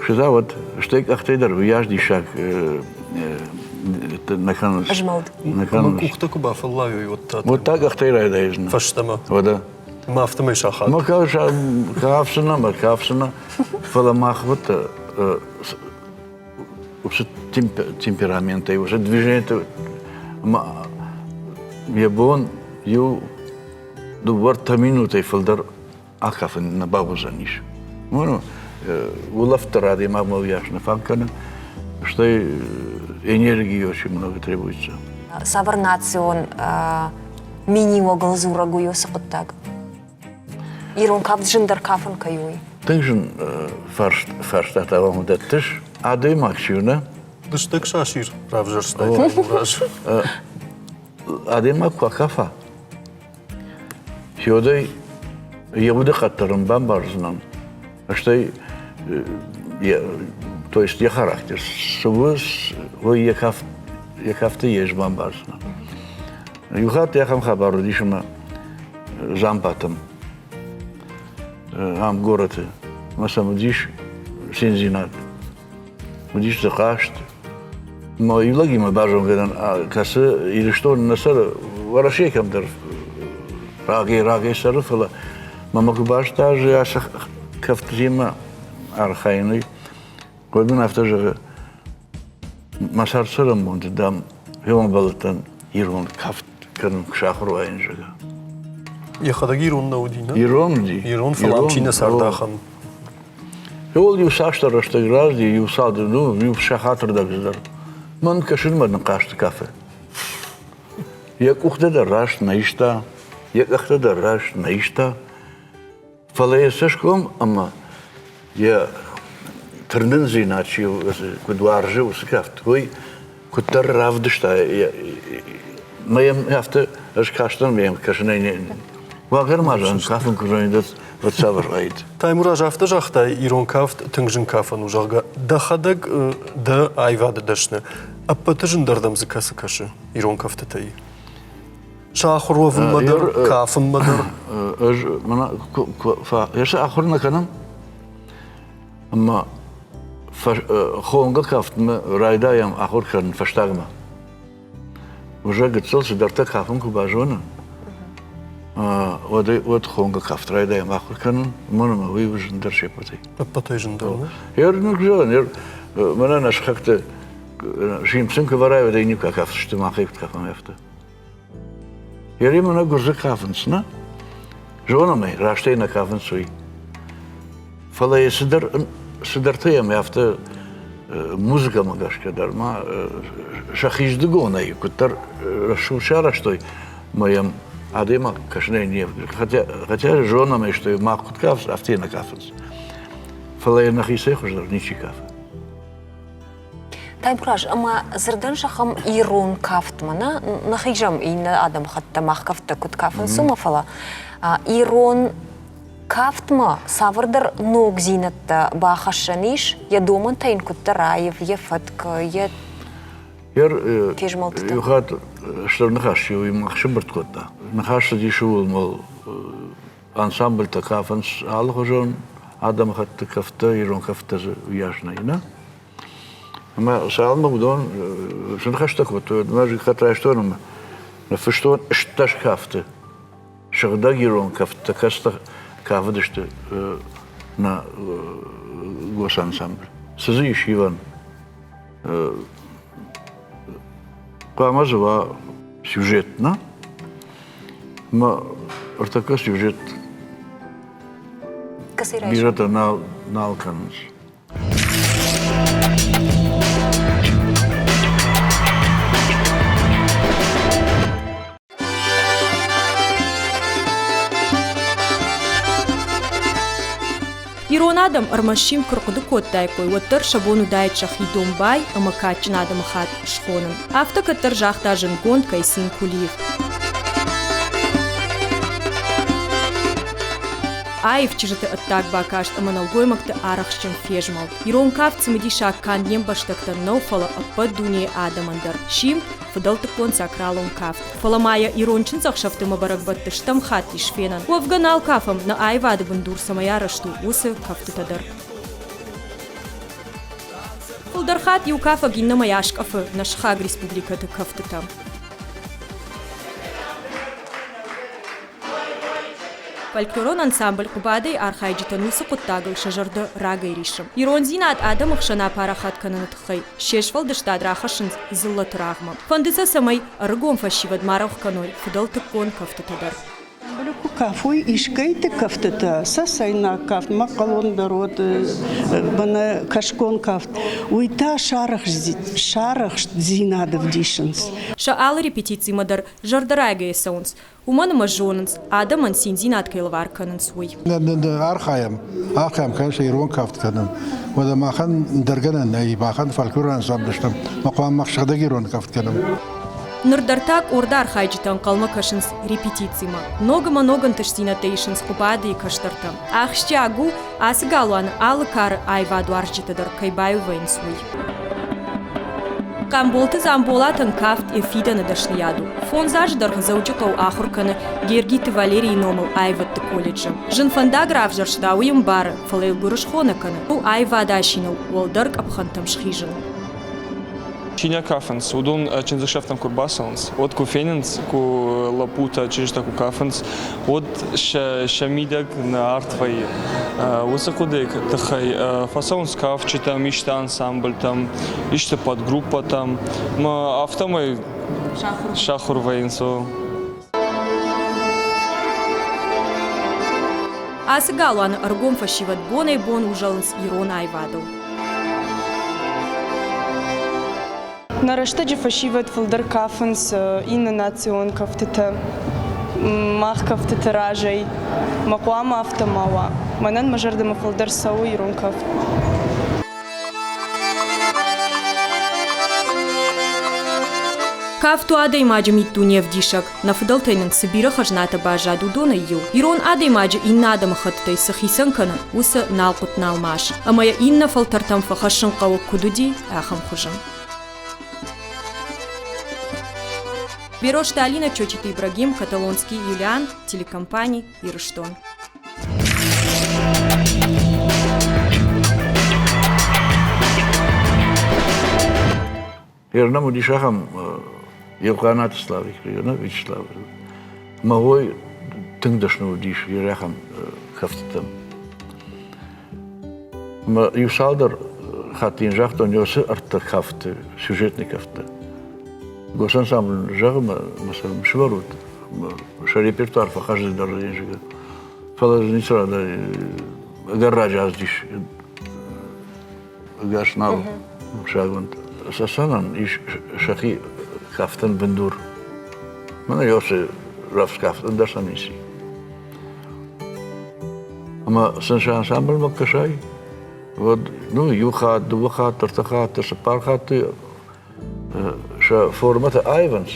Сыза уӕд стӕй къӕхтӕй дӕр уыйас диссаг нӕ кӕнынц. Змӕлд. Нӕ кӕнынц. Къухтӕ куы бафӕллайой, уӕд та? Уӕд та къӕхтӕй райдайдзынӕ. Фӕстӕмӕ. Уӕдӕ. Ма афтӕмӕй сахат. Ма кафсына, ма кафсына, фӕлӕ мах вот уыцы темпераментӕй, уыцы движениетӕ йӕ бон иу дыууӕртӕ минутӕй фылдӕр акафын нӕ бауыдзӕнис. Ну, улӕфт дӕр адӕймагмӕ уыйас нӕ фаг кӕны, стӕй энергии очень много требуется. Цавӕр национ миниуӕгыл дзурӕг у уыцы хъуыддаг? Ирон кафт зындӕр кафын кӕй у? Тынг зын фарстатӕ вам дӕттыс. Адӕймаг чи у, нӕ? Лыстӕг сасир равзӕрстай раз. Адӕймаг куы акафа, Федой йӕ удыхъӕд дӕр ын бамбардзынӕн, стӕй то есть йӕ характер цы у, уый йӕ кафт йӕ кафты йе ӕз бамбардзынӕн. Иу хатт ахӕм хабар уыдис ӕмӕ Зампатӕм, ам горӕты, ӕмӕ сӕм уыдис циндзинад. Уыдис дзы хъазт. Мӕ иу лӕгимӕ базонгӕ дӕн, кӕцы Ирыстоны нӕ цӕры, Уӕрӕсейы кӕмдӕр рагӕй-рагӕй цӕры, фӕлӕ мӕ мӕ куы базыдта, ацы кӕфтытимӕ архайын, уый, уӕд мын афтӕ зӕгъы, мӕ цард-цӕрӕнбонты, дам, фембӕлдтӕн ирон кафт кӕнын куы сахуыр уаин, зӕгъгӕ. Йӕхӕдӕг ирон нӕ уыди, нӕ? Ирон уыди. Ирон, фӕлӕ ам чи нӕ цард, ахӕм. Иуыл иу цасдӕр рӕстӕг разди, иу цады, ну, иу сахатырдӕг дӕр. Мӕн кӕсынмӕ ныхъхъазты кафе. Йӕ къухтӕ дӕр раст нӕ иста, йӕ къӕхтӕ дӕр раст нӕ иста, фӕлӕ йӕ цӕсгом ӕмӕ йӕ тырнындзинад чи куыд уарзы, уыцы кафт, уый куыддӕр равдыста, мӕ йӕм афтӕ ӕз кастӕн, мӕ йӕм кӕсынӕй не Уагӕр ма зӕгъын, кафын куы зонид, уӕд цавӕр уаид? Таймураз, афтӕ загътай, ирон кафт тынг зын кафӕн у, зӕгъгӕ, дӕхӕдӕг дӕ аивады дӕсны. Ӕппӕты зындӕр дӕм дзы кӕцы кӕсы ирон кӕфтытӕй? Сахуыр уӕвынмӕ дӕр, кафынмӕ дӕр? Ӕз мӕнӕ ӕз ахуыр нӕ кӕнӕм, ӕмӕ хонгӕ кафтмӕ райдайӕм ахуыр кӕнын фӕстагмӕ. Уже гыццыл цыдӕртӕ кафын куы базоны, уӕд уӕд хонгӕ кафт райдайӕм ахуыр кӕнын, уымӕн ӕмӕ уый у зындӕр се ппӕтӕй. Ӕппӕтӕй зындӕр? Ер, ну, зӕгъын, ер, мӕнӕ нӕ сыхӕгты Симпсон куы вӕрай, уӕд ӕй никуы акафдзысты, махӕй куыд кафӕм, афтӕ. Еремӕ нӕ гуырдзы кафынц, нӕ? Зонӕм ӕй, растӕй нӕ кафынц, уый. Фӕлӕ йӕ цыдӕр, цыдӕртӕ йӕм афтӕ музыкӕмӕ гӕсгӕ дӕр ма сӕхиздыгонӕй куыддӕр рӕсугъд сарӕзтой, ӕмӕ йӕм адӕймаг кӕсынӕй не хотя, хотя зонӕм ӕй, что мах куыд кафынц, афтӕ йӕ нӕ кафынц. Фӕлӕ йӕ нӕхицӕй хуыздӕр ничи кафы. Таймураз, ӕмӕ дзырдӕн зӕгъӕм ирон кафтмӕ, нӕ нӕхизӕм иннӕ адӕмыхӕттӕ мах кӕфттӕ куыд кафынц, уымӕ, фӕлӕ ирон кафтмӕ цавӕрдӕр ногдзинӕдтӕ бахӕссӕн ис, йӕ домӕнтӕ йын куыддӕр аив, йӕ фӕтк, йӕ фезмӕлдтытӕ. Иу хатт стыр ныхас иу мах сымбырд кодта. Ныхас цыдис ууыл, мол, ансамбльтӕ кафынц алыхуызон адӕмыхӕтты кӕфтӕ, ирон кӕфтӕ дзы уыйас нӕй, нӕ? Ӕмӕ цалынмӕ уыдон сныхӕстӕ кодтой, уӕдмӕ ӕз гӕххӕтт райстон ӕмӕ ныффыстон 18 кафты. Сыгъдӕг ирон кӕфттӕ, кӕцытӕ кафыдысты нӕ госансамбль. Цы дзы ис ивӕн? Хъуамӕ дзы уа сюжет, нӕ? Ӕмӕ ӕртӕккӕ сюжет бирӕтӕ нал, нал кӕнынц. Ирон адӕм ӕрмӕст сим куы рхъуыды кодтаиккой, уӕддӕр сӕ бон уыдаид сӕхи домбай ӕмӕ кадджын адӕмыхатт схонын. Афтӕ кӕддӕр загъта зындгонд Кайсин Кулиев. Аив чызджыты ӕддаг бакаст ӕмӕ нӕлгоймӕгты арӕхстджын фезмӕлд. Ирон кафт цымыдисаг канд не мбӕстӕгтӕн нӕу, фӕлӕ ӕппӕт дунейы адӕмӕн дӕр. Симд фыдӕлтыккон сакралон кафт. Фӕлӕ ма йӕ ирон чындзӕхсӕвты ӕмӕ бӕрӕгбӕтты стӕм хатт ис фенӕн. Уӕвгӕ нал кафӕм, нӕ аивады бындур цӕмӕй арӕзт у, уыцы кӕфтытӕ дӕр. Фылдӕр хатт иу кафӕг иннӕмӕй аскъӕфы нӕ сыхаг республикӕты кӕфтытӕ. Фольклорон ансамбль Хъуыбады-йы архайджытӕн уыцы хъуыддагыл сӕ зӕрдӕ рагӕй риссы. Ирондзинад адӕмы хсӕн апарахат кӕныны тыххӕй се сфӕлдыстад рахӕссынц дзыллӕты рагъмӕ. Фӕнды сӕ, цӕмӕй ӕрыгон фӕсивӕд ма рох кӕной фыдӕлтыккон кӕфтытӕ дӕр. Куы кафой искӕйты кӕфтытӕ, цӕцӕйнаг кафт, мӕхъхъӕлон дӕр уӕд, мӕнӕ кӕсгон кафт, уый та сарӕхстдзинад ӕвдисынц. Сӕ алы репетицимӕ дӕр зӕрдӕрайгӕйӕ цӕуынц, уымӕн ӕмӕ зонынц, адӕмӕн циндзинад кӕй лӕвар кӕнынц, уый. Архайӕм, архайӕм, конечно, ирон кафт кӕнын. Уӕдӕ махӕн ӕндӕргӕнӕн нӕй, махӕн фольклорон ансамбль стӕм, ма хъуамӕ мах сыгъдӕг ирон кафт кӕнӕм. Ныр дӕр та къорды архайджытӕ ӕнхъӕлмӕ кӕсынц репетицимӕ. Ног ӕмӕ ног ӕнтыстдзинӕдтӕ исынц Хъуыбадыйы кӕстӕртӕ. Ахсджиаг у, ацы галуаны алы кары аивадуарзджытӕ дӕр кӕй баиу вӕййынц, уый. Хъамболты Дзамболатӕн кафт йӕ фидӕны дӕсныйад у. Фондз азы дӕргъы Дзӕуджыхъӕуы ахуыр кӕны Гергиты Валерийы номыл аивӕдты колледжы. Зын фӕндаг равзӕрста, уый ӕмбары, фӕлӕ йыл гуырысхо нӕ кӕны. У аивады асиныл уӕлдӕр къӕпхӕнтӕм схизын. Чи нӕ кафынц, уыдон чындзӕхсӕвтӕм куы рбацӕуынц, уӕд куы фенынц, куы лӕппутӕ, чызджытӕ куы кафынц, уӕд сӕ мидӕг нӕ арт вӕййы. Уыцы хъуыдыйы тыххӕй фӕцӕуынц кафджытӕм, исты ансамбльтӕм, исты подгруппӕтӕм, ӕмӕ афтӕмӕй сахуыр вӕййынц. Ацы галуаны ӕргом фӕсивӕд бонӕй-бон узӕлынц ирон аивадыл. Нӕ рӕстӕджы фӕсивӕд фылдӕр кафынц иннӕ национ кӕфтытӕ, мах кӕфтыты разӕй. Мӕ хъуамӕ афтӕ ма уа. Мӕнӕн мӕ зӕрдӕмӕ фылдӕр цӕуы ирон кафт. Кафт у адӕймаджы миддуне ӕвдисӕг. Нӕ фыдӕлтӕй нын цы бирӕ хӕзнатӕ баззад, уыдонӕй иу. Ирон адӕймаджы иннӕ адӕмыхӕттытӕй цы хицӕн кӕны, уыцы налхъуыт-налмас. Ӕмӕ йӕ иннӕ фӕлтӕртӕм фӕхӕссын хъӕуы, куыд уыди, ахӕм хуызы. Берозты Алина, Чочиты Ибрагим, Каталонский Юлиан, телекомпани «Ирыстон». Ернам уыдис ахӕм Елхъанаты Славик, Вячеслав. Мӕ уой тынг дӕсны уыдис ахӕм кӕфтытӕм. Мӕ иу цалдӕр хатты йын загътон, уыцы ӕртӕ кафты, сюжетный кафты. Госансамбль зӕгъы, мӕ сӕ сывӕрут, сӕ репертуар фӕхъӕздыгдӕр зӕгъы. Фӕлӕ ницы рада ӕгӕр раджы аздис ӕгас нал сагонд. Цӕцӕнӕн ис сӕхи кафтӕн бындур. Мӕнӕ ёсы рӕвдз кафт ӕндӕр сӕм ницы. Ӕмӕ сын сӕ ансамбльмӕ кӕсай, уӕд ну, иу хатт, дыууӕ хатты, ӕртӕ хатты, цыппар хатты сӕ формӕтӕ аивынц,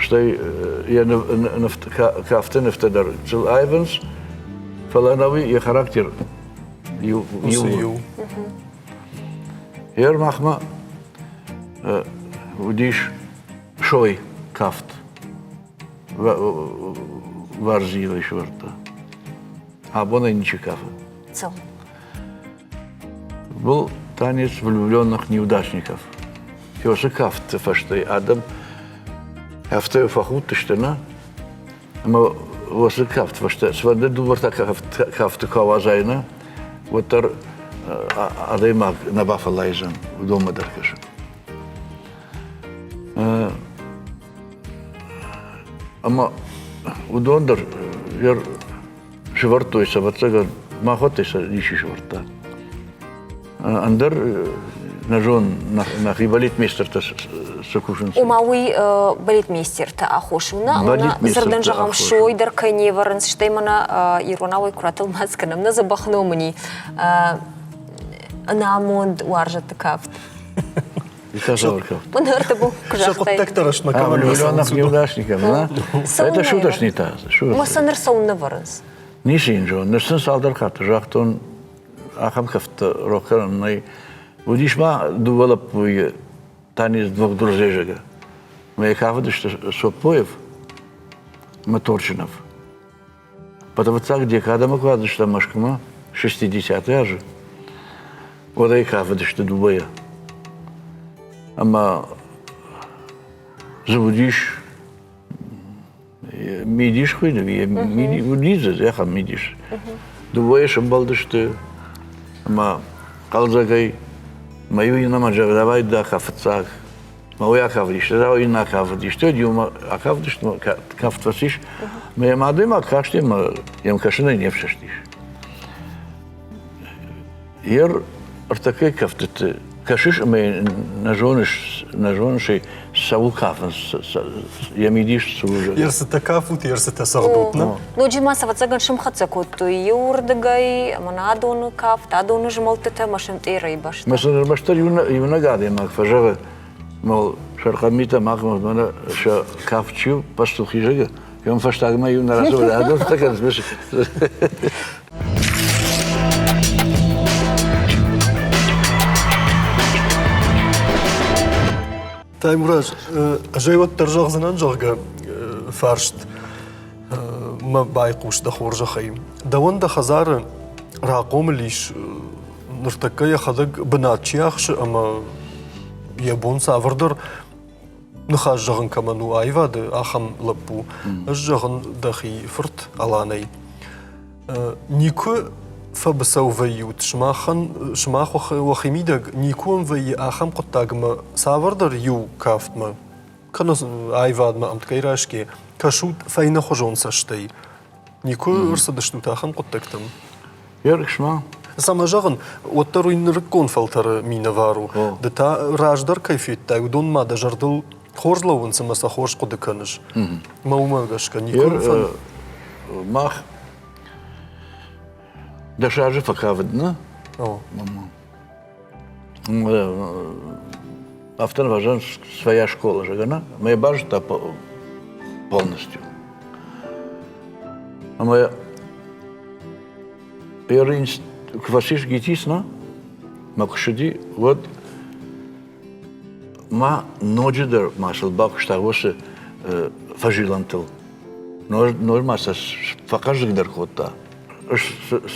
стӕй йӕ кафты нывтӕ дӕр сыл аивынц, фӕлӕ ӕнӕуи йӕ характер иу. Иу. Ер махмӕ уыдис сой кафт. Варзилы сӕвӕрдта. Абон ӕй ничи кафы. Цӕу. Был танец влюбленных неудачников. Фёсы кафты фӕстӕ адӕм афтӕ фӕхудтысты, нӕ? Ӕмӕ уыцы кафт фӕстӕ цыфӕнды дыууӕртӕ кафты куы ауадзай, нӕ, уӕддӕр адӕймаг нӕ бафӕллайдзӕн уыдонмӕ дӕр кӕсын. Ӕмӕ уыдон дӕр сӕвӕрдтой сӕ, ӕвӕццӕгӕн, махуӕттӕй сӕ ничи сӕвӕрдта. Ӕндӕр нӕ зон, нӕхи балетмейстертӕ цы кусынц. Ома уый балетмейстерты аххос у, нӕ? Дзырдӕн зӕгъӕм, сой дӕр кӕй не вӕрынц, стӕй мӕнӕ иронау куы ратӕлмац кӕнӕм, нӕ дзӕбӕх ном ын и ӕнамонд уарзӕтты кафт. Сӕ хъуыддӕгтӕ рӕстмӕ кӕмӕн Неудачникам, да? Это шуточный таз. Ма ныр цӕуын нӕ вӕрынц? Ницы йын зонын. Ныр сын цалдӕр хатты загътон, ахӕм кӕфтты рох кӕнын нӕй. Уыдис ма дыууӕ лӕппуйы танец двух друзей зӕгъгӕ. Мӕ кафыдысты Соппоев ӕмӕ Торчынов. Фыццаг декадӕмӕ куы ацыдыстӕм Мӕскуымӕ, 60-ы азы, Уӕд ӕй кафыдысты дыууӕйӕ. Ӕмӕ дзы уыдис мидис хуыйны, уыди дзы ахӕм мидис. Дыууӕйӕ сӕмбӕлдысты ӕмӕ хъӕлдзӕгӕй мӕ иу иннӕмӕ зӕгъы, давай дӕ фыццаг. Мӕ уый акафыдис, ӕз иннӕ акафыдис. Уӕд иумӕ акафыдысты, кафт фӕцис. Мӕ йӕм адӕймаг касти ӕмӕ йӕм кӕсынӕй не фсӕстис. Ер ӕртӕккӕ кӕфтыты кӕсыс ӕмӕ нӕ зоныс, нӕ зоныс ӕй, цӕуыл кафынц, йӕ мидис цы у. Ерсытӕ кафут, ерсытӕ цӕгъдут, нӕ? Ноджы ма сӕ ӕвӕццӕгӕн сымхӕццӕ кодтой иуырдыгӕй, ӕмӕ адоны кафт, адоны змӕлдтытӕ ӕмӕ сымтъерӕй бӕстӕ. Мӕ сын ӕрмӕстдӕр иунӕг адӕймаг фӕзӕгъы, мол, сӕрхъӕн митӕ махмӕ мӕнӕ сӕ кафт чи у, пастухи Йӕм фӕстагмӕ иу нӕ рацӕуы, адон кӕныс. Таймураз, ӕз ӕй уӕддӕр зӕгъдзынӕн, зӕгъгӕ, фарст мӕ байхъус дӕ хорзӕхӕй. Дӕуӕн дӕ хӕдзары рахъомыл ис, ныртӕккӕ йӕхӕдӕг бынат чи ахсы ӕмӕ йӕ бон цавӕрдӕр ныхас зӕгъын кӕмӕн у аивады, ахӕм лӕппу. Ӕз зӕгъын дӕхи фырт Аланӕй. Никуы фӕбыцӕу вӕййут сымахӕн, сымах уӕхи мидӕг никуы уӕм вӕййы ахӕм хъуыддагмӕ цавӕрдӕр иу кафтмӕ, кӕнӕ аивадмӕ ӕмткӕй райсгӕ, кӕсут фӕйнӕхуызон цӕстӕй. Никуы ӕрцыдыстут ахӕм хъуыддӕгтӕм? Ерысмӕ. Цӕмӕ зӕгъын, уӕддӕр уый нырыккон фӕлтӕры минӕвар у. Ды та раздӕр кӕй федтай, уыдон ма дӕ зӕрдыл хорз лӕууынц ӕмӕ сӕ хорз хъуыды кӕныс. Мӕ уымӕ гӕсгӕ никуы Мах дӕс азы фӕкавыд, нӕ? Афтӕ нывӕзӕн своя школа же, гӕнӕ? Мӕ базыдта полностью. Ӕмӕ первый куы фӕцис ГИТИС, нӕ? Мӕ куы ссыди, уӕд ма ноджыдӕр ма сыл бакуыста уыцы фӕзилӕнтыл. Ноджы ма сӕ фӕхъӕздыгдӕр кодта.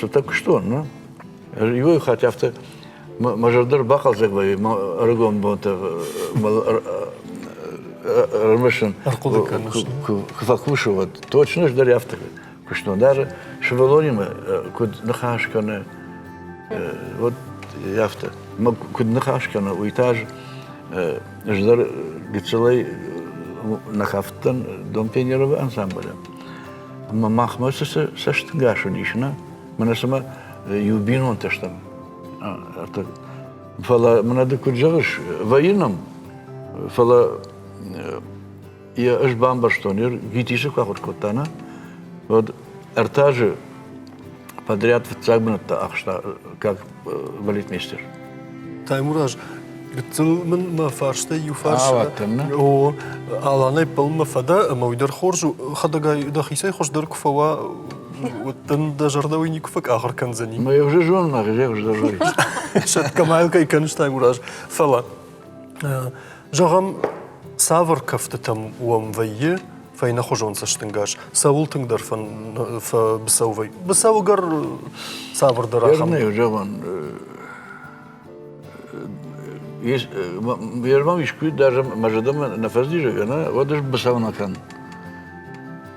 Цытӕ куыстон, нӕ? Иуӕй хатт афтӕ мӕ зӕрдӕ ӕрбахъӕлдзӕг вӕййы мӕ ӕрыгон бонтӕ ӕрымысын куы фӕкусы, уӕд точно дӕр афтӕ куыстон. Даже сывӕллонимӕ куыд ныхас кӕны, вот афтӕ. Куыд ныхас кӕны, уый та ӕз дӕр гыццылӕй нӕ хафттӕн Дом пионеровы ансамблы. Ӕмӕ махмӕ цы цӕстӕнгас уыдис, нӕ? Мӕнӕ цыма иу бинонтӕ стӕм. Фӕлӕ мӕнӕ ды куыд зӕгъыс, вӕййы нӕм, фӕлӕ йӕ ӕз бамбӕрстон, ГИТИС-ы куы ахуыр кодта, нӕ, уӕд ӕртӕ азы подряд фыццаг бынӕттӕ ахста как балетмейстер. Таймураз, гыццыл мын мӕ фарстӕй иу фарс. О, Аланӕй пълмӕ фӕдӕ, ӕмӕ уый дӕр хорз у. Хӕдӕгай дӕхицӕй хуыздӕр куы фӕуа, уӕд дын дӕ зӕрдӕ уый никуы фӕкъахыр кӕндзӕни. Мӕ уже зонын, ӕгъ хуыздӕр зоны. Сӕтгӕ ма йыл кӕй кӕныс, Таймураз. Фӕлӕ, зӕгъӕм, цавӕр кӕфтытӕм уӕм вӕййы фӕйнӕхуызон цӕстӕнгас? Цӕуыл тынгдӕр фӕбыцӕу вӕййы? Быцӕу ӕгӕр цавӕрдӕр ахӕм. Зӕгъӕн, Ермам искуы даже мӕ зӕрдӕмӕ нӕ фӕздизӕг, нӕ, уӕд ӕз быцӕу нӕ кӕн.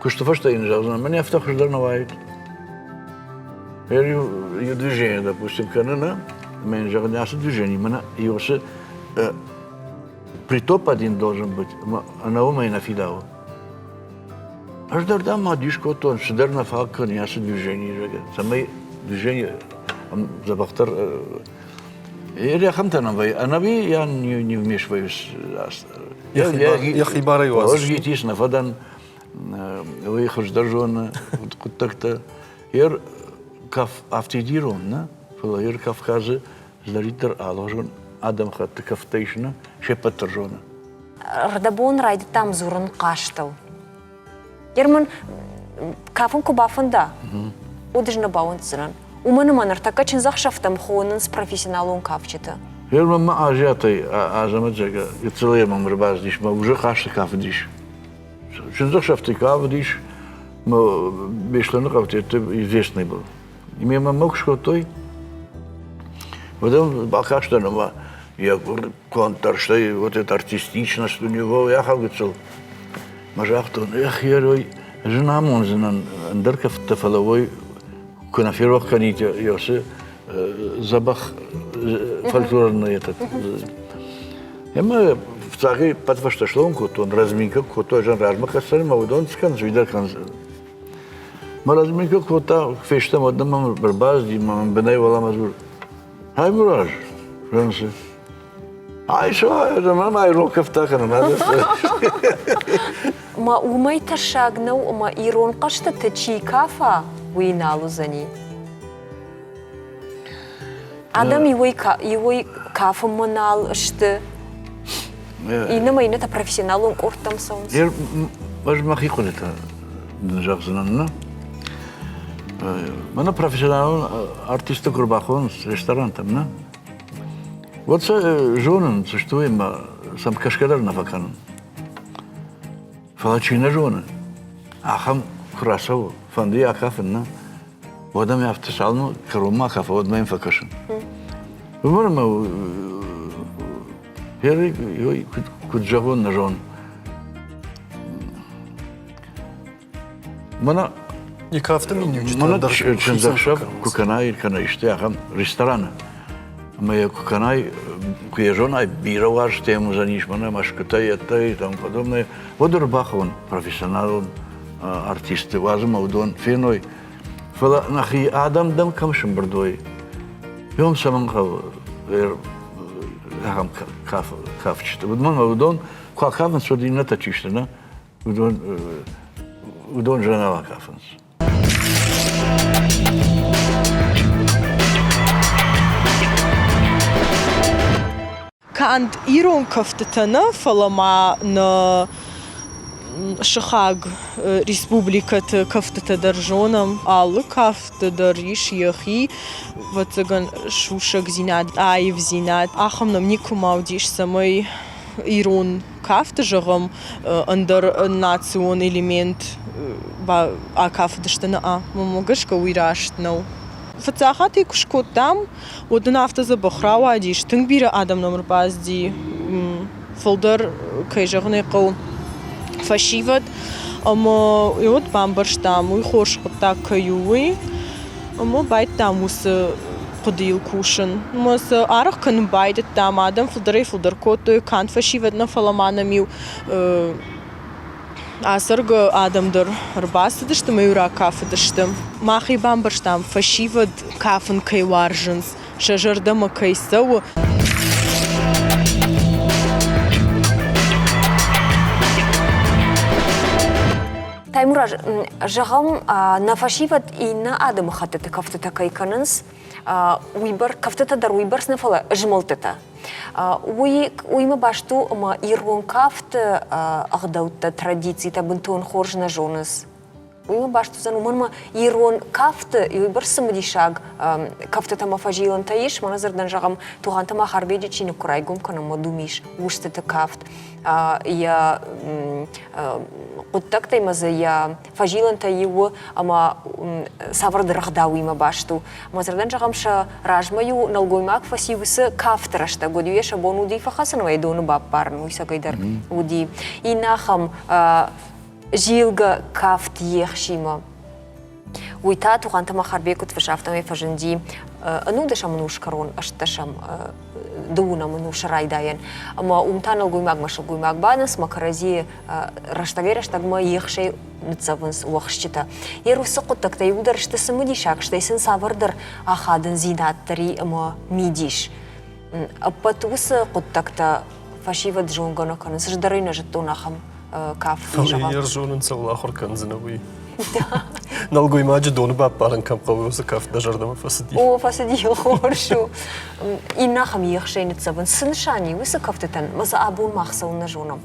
Куысты фӕстӕ йын зӕгъдзынӕн, мӕн афтӕ хуыздӕр нӕ уаид. Иу, иу движение, допустим, кӕны, нӕ, ӕмӕ йын зӕгъын, ацы движение мӕнӕ иуцы притоп один должен быть, ӕнӕ уымӕй нӕ фидауы. Ӕз дӕр дам ма дис кодтон, цыдӕр нӕ фаг кӕны ацы движение, зӕгъгӕ, цӕмӕй движение дзӕбӕхдӕр Ахӕмтӕ нӕм вӕййы. Ӕнӕуи я не вмешиваюсь. Йӕхи барӕй уадзыс. Ӕз ГИТИС нӕ фӕдӕн, уый хуыздӕр зоны хъуыддӕгтӕ. Ер афтид ирон, нӕ, фӕлӕ ер Кавказы цыдӕриддӕр алыгъуызон адӕмыхатты кӕфтӕ ис, нӕ, се ппӕт дӕр зоны. Рдӕбон райдыдтам дзурын хъазтыл. Герман, кафын куы бафӕнда, уӕд ӕз нӕ бауӕнддзынӕн. Уымӕн ӕмӕ ныртӕккӕ чындзӕхсӕвтӕм хонынц профессионалон кафджыты. Герман ма азиатӕй Азӕмӕт зӕгъгӕ, гыццылӕй мӕм ӕрбацыдис, мӕ уже хъазты кафыдис. Чындзӕхсӕвты кафыдис, мӕ Беслӕны хъӕуты известный был. Мемӕ мӕ куы скодтой, Уыдон бакастӕн ӕмӕ йӕ конд дӕр, стӕй вот эта артистичность у него, ахӕм гыццыл. Мӕ загътон, эх, ерой, зын амондзынӕн ӕндӕр кӕфттӕ, фӕлӕ уой куы нӕ ферох кӕнид Йосы дзӕбӕх фольклорный этот. Ӕмӕ фыццагӕй пӕтфӕстӕ слон кодтон, разминкӕ кодтой, ӕз размӕ хӕццӕн ӕмӕ уыдон скӕнынц, уый дӕр кӕнынц. Мӕ разминкӕ кодта, фестӕм, уӕд мӕм ӕрбацыди, мӕ мын бынӕй уӕлӕмӕ дзуры, Аймураз, Францы. Ай что, мӕ ма ирон кӕфтӕ кӕнын. Ма уымӕй тӕссаг нӕу, ӕмӕ ирон хъӕзтыты чи кафа, уый нал уыдзӕни. Адӕм иуӕй, иуӕй кафынмӕ нал сты, иннӕмӕй иннӕтӕ профессионалон къордтӕм цӕуынц. Ӕз мӕхи хъуыдытӕ зӕгъдзынӕн, нӕ? Мӕнӕ профессионалон артисттӕ куы рбахонынц ресторантӕм, нӕ? Уӕд сӕ зонын, цы сты, ӕмӕ сӕм кӕсгӕ дӕр нӕ фӕкӕнын. Фӕлӕ чи нӕ зоны, ахӕм куы рацӕуы, фӕнды йӕ акафын, нӕ? Уӕд ӕм афтӕ цалынмӕ кӕронмӕ акафа, уӕдмӕ йын фӕкӕсын. Уымӕн ӕмӕ куыд зӕгъон, нӕ зонын. Мӕнӕ И кафты миниуджытӕ дӕр чындзӕхсӕв куы кӕнай кӕнӕ исты ахӕм рестораны ӕмӕ йӕ куы кӕнай, куы йӕ зонай, бирӕ уарзтӕ йӕм уыдзӕнис мӕнӕ Мӕскуытӕ, йедтӕ и тому подобное, уӕд ӕрбахон профессионалон артистты, уадз ӕмӕ уыдон феной. Фӕлӕ нӕхи адӕм дӕм кӕм сымбырд уой, уым цӕмӕн хъӕуы ахӕм кафджыты? Уыдон уыдон куы акафынц, уӕд иннӕтӕ чи сты, нӕ? Уыдон, уыдон зӕнӕл акафынц. Канд ирон кӕфтытӕ нӕ, фӕлӕ ма нӕ сыхаг республикӕты кӕфтытӕ дӕр зонӕм. Алы кафты дӕр ис йӕхи, ӕвӕццӕгӕн, сусӕгдзинад, аивдзинад. Ахӕм нӕм никуыма уыдис, цӕмӕй ирон кафты, зӕгъӕм, ӕндӕр национ элемент акафыдысты нӕ, мӕнмӕ гӕсгӕ уый раст нӕу. Фыццаг хатт ӕй куы скодтам, уӕд ын афтӕ дзӕбӕх рауадис, тынг бирӕ адӕм нӕм ӕрбацыди, фылдӕр, кӕй зӕгъын ӕй хъӕуы, фӕсивӕд. Ӕмӕ уӕд бамбӕрстам, уый хорз хъуыддаг кӕй у, уый. Ӕмӕ байдыдтам уыцы хъуыдыйыл кусын. Ӕмӕ сӕ аргъ кӕнын байдыдтам, адӕм фылдӕрӕй-фылдӕр кодтой, канд фӕсивӕд нӕ, фӕлӕ ма нӕм-иу ацӕргӕ адӕм дӕр ӕрбацыдысты ӕмӕ-иу ракафыдысты. Мах ӕй бамбӕрстам, фӕсивӕд кафын кӕй уарзынц, сӕ зӕрдӕмӕ кӕй цӕуы. Таймураз, зӕгъӕм, нӕ фӕсивӕд иннӕ адӕмыхӕттыты кӕфтытӕ кӕй кӕнынц, уыйбӕрц кӕфтытӕ дӕр уыйбӕрц нӕ, фӕлӕ змӕлдтытӕ. Уый уыимӕ баст у, ӕмӕ ирон кафты ӕгъдӕуттӕ, традицитӕ бынтон хорз нӕ зонынц. Уыимӕ баст уыдзӕн, уымӕн ӕмӕ ирон кафты уыйбӕрц цымыдисаг кӕфтытӕ ӕмӕ фӕзилӕнтӕ ис. Мӕнӕ дзырдӕн зӕгъӕм, Тугъанты Махарбеджы чиныг куы райгом кӕнӕм, уӕд уым ис устыты кафт, йӕ хъуыддӕгтӕй ма дзы йӕ фӕзилӕнтӕ иу у ӕмӕ цавӕрдӕр ӕгъдауимӕ баст у. Мӕ зӕрдӕн зӕгъӕм, сӕ размӕ-иу нӕлгоймаг фӕци уыцы кафты рӕстӕг, уӕд-иу йӕ сӕ бон уыди фӕхӕцын ӕмӕ йӕ доны баппарын, уый цӕгӕйдӕр уыди. Иннӕ ахӕм зилгӕ кафт ехсимӕ. Уый та Тугъанты Махарбег куыд фыссы, афтӕмӕй фӕзынди ӕнудӕсӕм ӕнус кӕрон ӕстдӕсӕм дыууынӕм ӕнусы райдайӕн. Ӕмӕ уым та нӕлгоймагмӕ сылгоймаг бадынц, ӕмӕ кӕрӕдзийы рӕстӕгӕй-рӕстӕгмӕ ехсӕй ныццӕвынц уӕхсчытӕ. Йе уыцы хъуыддӕгтӕ иуылдӕр сты цымыдисаг, стӕй сын цавӕрдӕр ахадындзинад дӕр и ӕмӕ мидис. Ӕппӕт уыцы хъуыддӕгтӕ фӕсивӕд зонгӕ нӕ кӕнынц. Ӕз дӕр ӕй нӕ зыдтон ахӕм кафт. Фӕлӕ йе рзонын цӕуыл ахуыр кӕндзынӕ, уый. Нӕлгоймаджы доны баппарын кӕм хъӕуы, уыцы кафт дӕ зӕрдӕмӕ фӕцыди? О, фӕцыди, хорз у. Иннӕ ахӕм ехсӕй ныццӕвын. Цы нысан и уыцы кӕфтытӕн? Мӕ сӕ абон мах цӕуылнӕ зонӕм?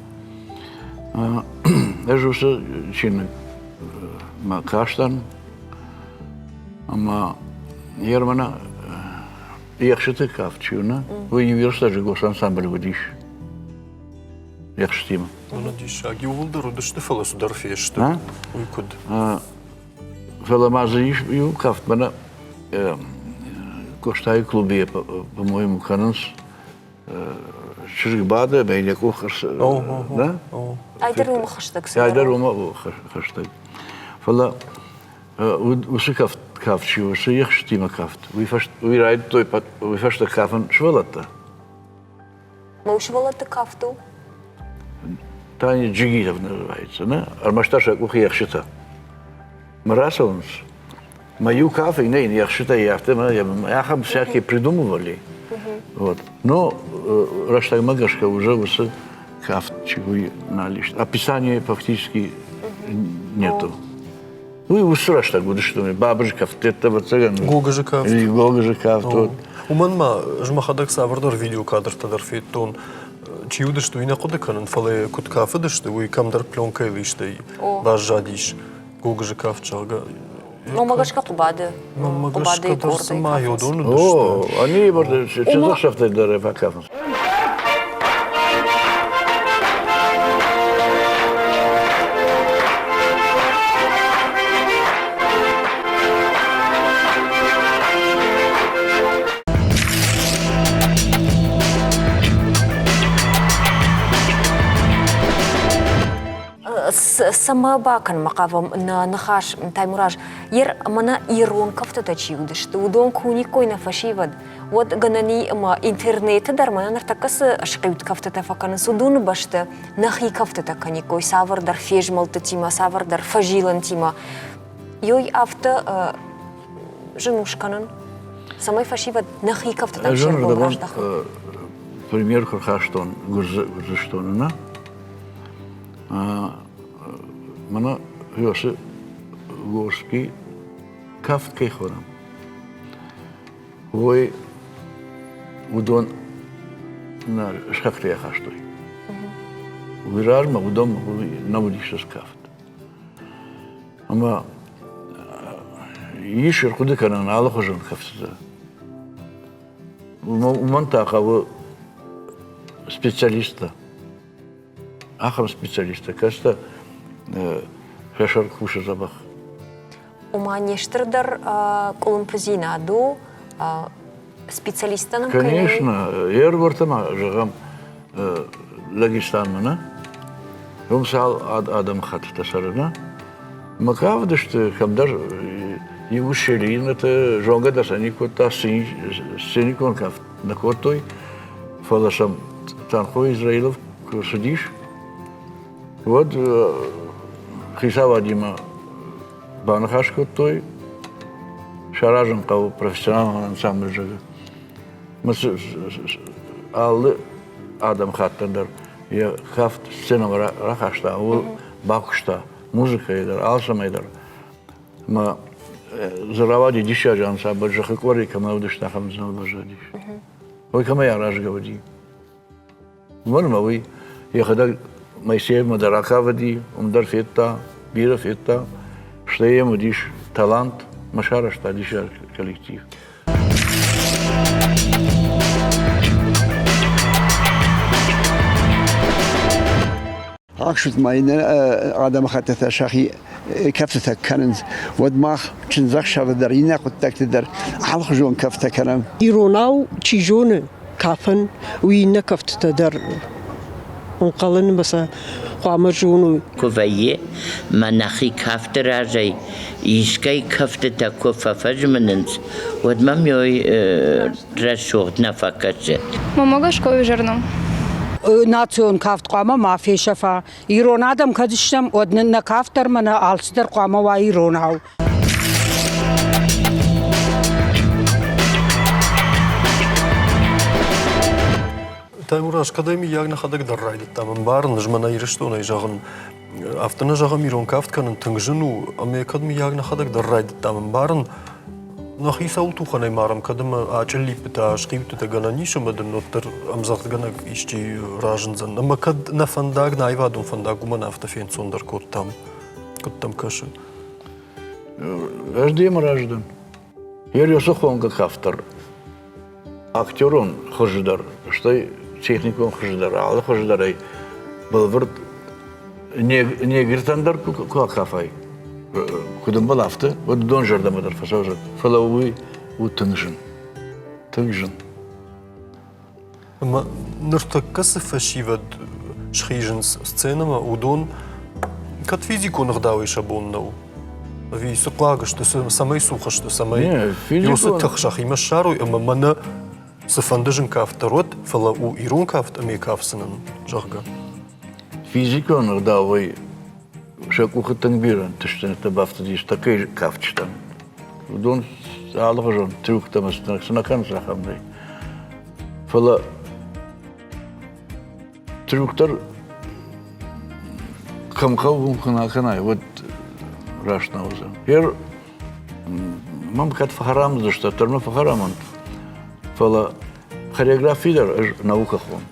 Ӕз уыцы чиныгмӕ кастӕн ӕмӕ Ермана ехсыты кафт чи у, нӕ? Уый иу рӕстӕджы госансамбль уыдис ехсытимӕ. Мӕнӕ диссаг, иууылдӕр уыдысты, фӕлӕ цыдӕр фесты. Уый куыд? Фӕлӕ ма дзы ис иу кафт, мӕнӕ. Къостайы клубы, по-моему, кӕнынц. Чызг бады ӕмӕ йын йӕ къух да? Айдӕр уымӕ хӕстӕг. Айдӕр уымӕ хӕстӕг. Фӕлӕ уыцы кафт, кафт чи уыцы ехсытимӕ кафт, уый, уый райдыдтой уый фӕстӕ кафын сывӕллӕттӕ. Мӕ сывӕллӕтты кафт у? Таня Джигитов называется, не? Ӕрмӕстдӕр сӕ къухы ехсытӕ. Мӕ рацӕуынц. Мӕ иу кафы, иннӕ йын ехсытӕ афтӕ ахӕм всякие придумывали. Вот. Но рӕстӕгмӕ гӕсгӕ уже уыцы кафт чи уый нал ис. Описания фактически нету. Уый уыцы рӕстӕг уыдысты бабызы кафт, ӕвӕццӕгӕн. Гогызы кафт. Гогызы кафт. Вот. Уымӕн ма ӕз мӕхӕдӕг цавӕрдӕр видеокадртӕ дӕр федтон. Чи уыдысты, уый нӕ хъуыды кӕнын, фӕлӕ куыд кафыдысты, уый кӕмдӕр пленкӕйыл истӕй баззадис. Гогызы кафт, зӕгъгӕ. Номӕ гӕсгӕ Хъуыбады. Номӕ гӕсгӕ дӕр цыма йодон уыдысты. О, они чындзӕхсӕвтӕ дӕр фӕкафынц. Цӕмӕ бакӕнынмӕ хъавӕм нӕ ныхас, Таймураз, ер мӕнӕ ирон кӕфтытӕ чи уыдысты, уыдон куы уыниккой нӕ фӕсивӕд, уӕд гӕнӕн и ӕмӕ интернеты дӕр мӕнӕ ныртӕккӕ цы схъиуд кӕфтытӕ фӕкӕнынц, уыдоны бӕсты нӕхи кӕфтытӕ кӕниккой цавӕрдӕр фезмӕлдтытимӕ, цавӕрдӕр фӕзилӕнтимӕ. Ёй афтӕ зын у скӕнын, цӕмӕй фӕсивӕд нӕхи кӕфтытӕм се ргом раздахой. Пример куы рхастон Гуырдзыстоны, нӕ? Мӕнӕ Йосы Горский кафт кӕй хонӕм, уой уыдон нӕ сыхӕгтӕй ахастой. Уый размӕ уыдон нӕ уыдис кафт. Ӕмӕ ис ӕрхъуыды кӕнӕн алыхуызон кӕфтытӕ. Уымӕн та хъӕуы специалисттӕ. Ахӕм специалисттӕ, кӕцытӕ сӕ сӕр кусы дзӕбӕх. Ома не стырдӕр къуылымпыдзинад у специалисттӕн Конечно, ӕрвӕртӕ ма, зӕгъӕм, Лӕгистанмӕ, нӕ? Уым цал адӕмыхӕттытӕ цӕры, нӕ? Мӕ кавдысты кӕмдӕр иу селинӕтӕ, зонгӕ дӕр сӕ не кодта, сценикон кафт нӕ кодтой, фӕлӕ сӕм Танхо Израилов куы цыдис, уӕд хицауадимӕ баныхас кодтой, саразын хъӕуы профессионалон ансамбль, зӕгъы. Алы адӕмыхаттӕн дӕр йӕ кафт сценӕмӕ рахаста, ууыл бакуыста музыкӕйы дӕр, алцӕмӕй дӕр. Ӕмӕ дзы рауади диссаджы ансамбль, зӕххы къори кӕмӕ уыдысты, ахӕм дзы нал баззадис. Уый кӕмӕй аразгӕ уыди? Уымӕн ӕмӕ уый йӕхӕдӕг Моисеевмӕ дӕр акавыди, уым дӕр федта, бирӕ федта, стӕй йӕм уыдис талант, мӕ сарӕзта диссаджы коллектив. Ахсут ма иннӕ адӕмыхӕттытӕ сӕхи кӕфтытӕ кӕнынц, уӕд мах чындзӕхсӕвы дӕр, иннӕ хъуыддӕгты дӕр алыхуызон кӕфтӕ кӕнӕм. Иронау чи зоны кафын, уый иннӕ кӕфтытӕ дӕр ӕнхъӕлын ӕмӕ сӕ хъуамӕ зоной. Куы вӕййы, мӕ нӕхи кафты разӕй искӕй кӕфтытӕ куы фӕфӕзмынынц, уӕд мӕм ёй рӕсугъд нӕ фӕкӕсы. Мамага школе зерно. Национ кафт хъуамӕ ма фесӕфа. Ирон адӕм кӕд стӕм, уӕд нын нӕ кафт дӕр мӕнӕ алцыдӕр хъуамӕ уа иронау. Таймураз, кӕдӕй мыййаг нӕхӕдӕг дӕр райдыдтам ӕмбарын, ӕз мӕнӕ Ирыстонӕй зӕгъын, афтӕ нӕ зӕгъӕм, ирон кафт кӕнын тынг зын у, ӕмӕ кӕд мыййаг нӕхӕдӕг дӕр райдыдтам ӕмбарын, нӕхи цӕуыл тухӕнӕй марӕм, кӕд ӕмӕ ачъыллиппытӕ, схъиудтытӕ гӕнӕн ис ӕмӕ дын уӕддӕр ӕмдзӕгъдгӕнӕг исчи разындзӕн. Ӕмӕ кӕд нӕ фӕндаг, нӕ аивадон фӕндаг уымӕн афтӕ фенцондӕр кодтам, куыд дӕм кӕсы? Ӕз демӕ разы дӕн. Ерёсы хонгӕ кафт дӕр актерон хуызы дӕр, стӕй техникон хуызы дӕр, алы хуызы дӕр ӕй бӕлвырд негртӕн дӕр куы акафай, куыд ӕмбӕлы, афтӕ, уӕд уыдон зӕрдӕмӕ дӕр фӕцӕудзӕн. Фӕлӕ уый у тынг зын. Тынг зын. Ӕмӕ ныртӕккӕ цы фӕсивӕд схизынц сценӕмӕ, уыдон кӕд физикон ӕгъдауӕй сӕ бон нӕу? Ӕви цы хъуаг сты, цӕмӕй цух сты, цӕмӕй уыцы тых сӕхимӕ ссарой ӕмӕ мӕнӕ цыфӕнды зын кафт дӕр уӕд, фӕлӕ у ирон кафт ӕмӕ кафдзынӕн, зӕгъгӕ. Физикон ӕгъдауӕй сӕ къухы тынг бирӕ ӕнтыстдзинӕдтӕ бафтыдис такой кафджытӕн. Уыдон алыхуызон трюктӕ ӕмӕ цы нӕ кӕнынц ахӕмтӕй. Фӕлӕ трюк дӕр кӕм хъӕуы, уым куы нӕ кӕнай, уӕд раст нӕ уыдзӕн. Ер мӕм кӕд фӕхӕрам уыдзысты, уӕддӕр мӕ фӕхӕрам уӕнт. Фӕлӕ хореографи дӕр ӕз наукӕ хон.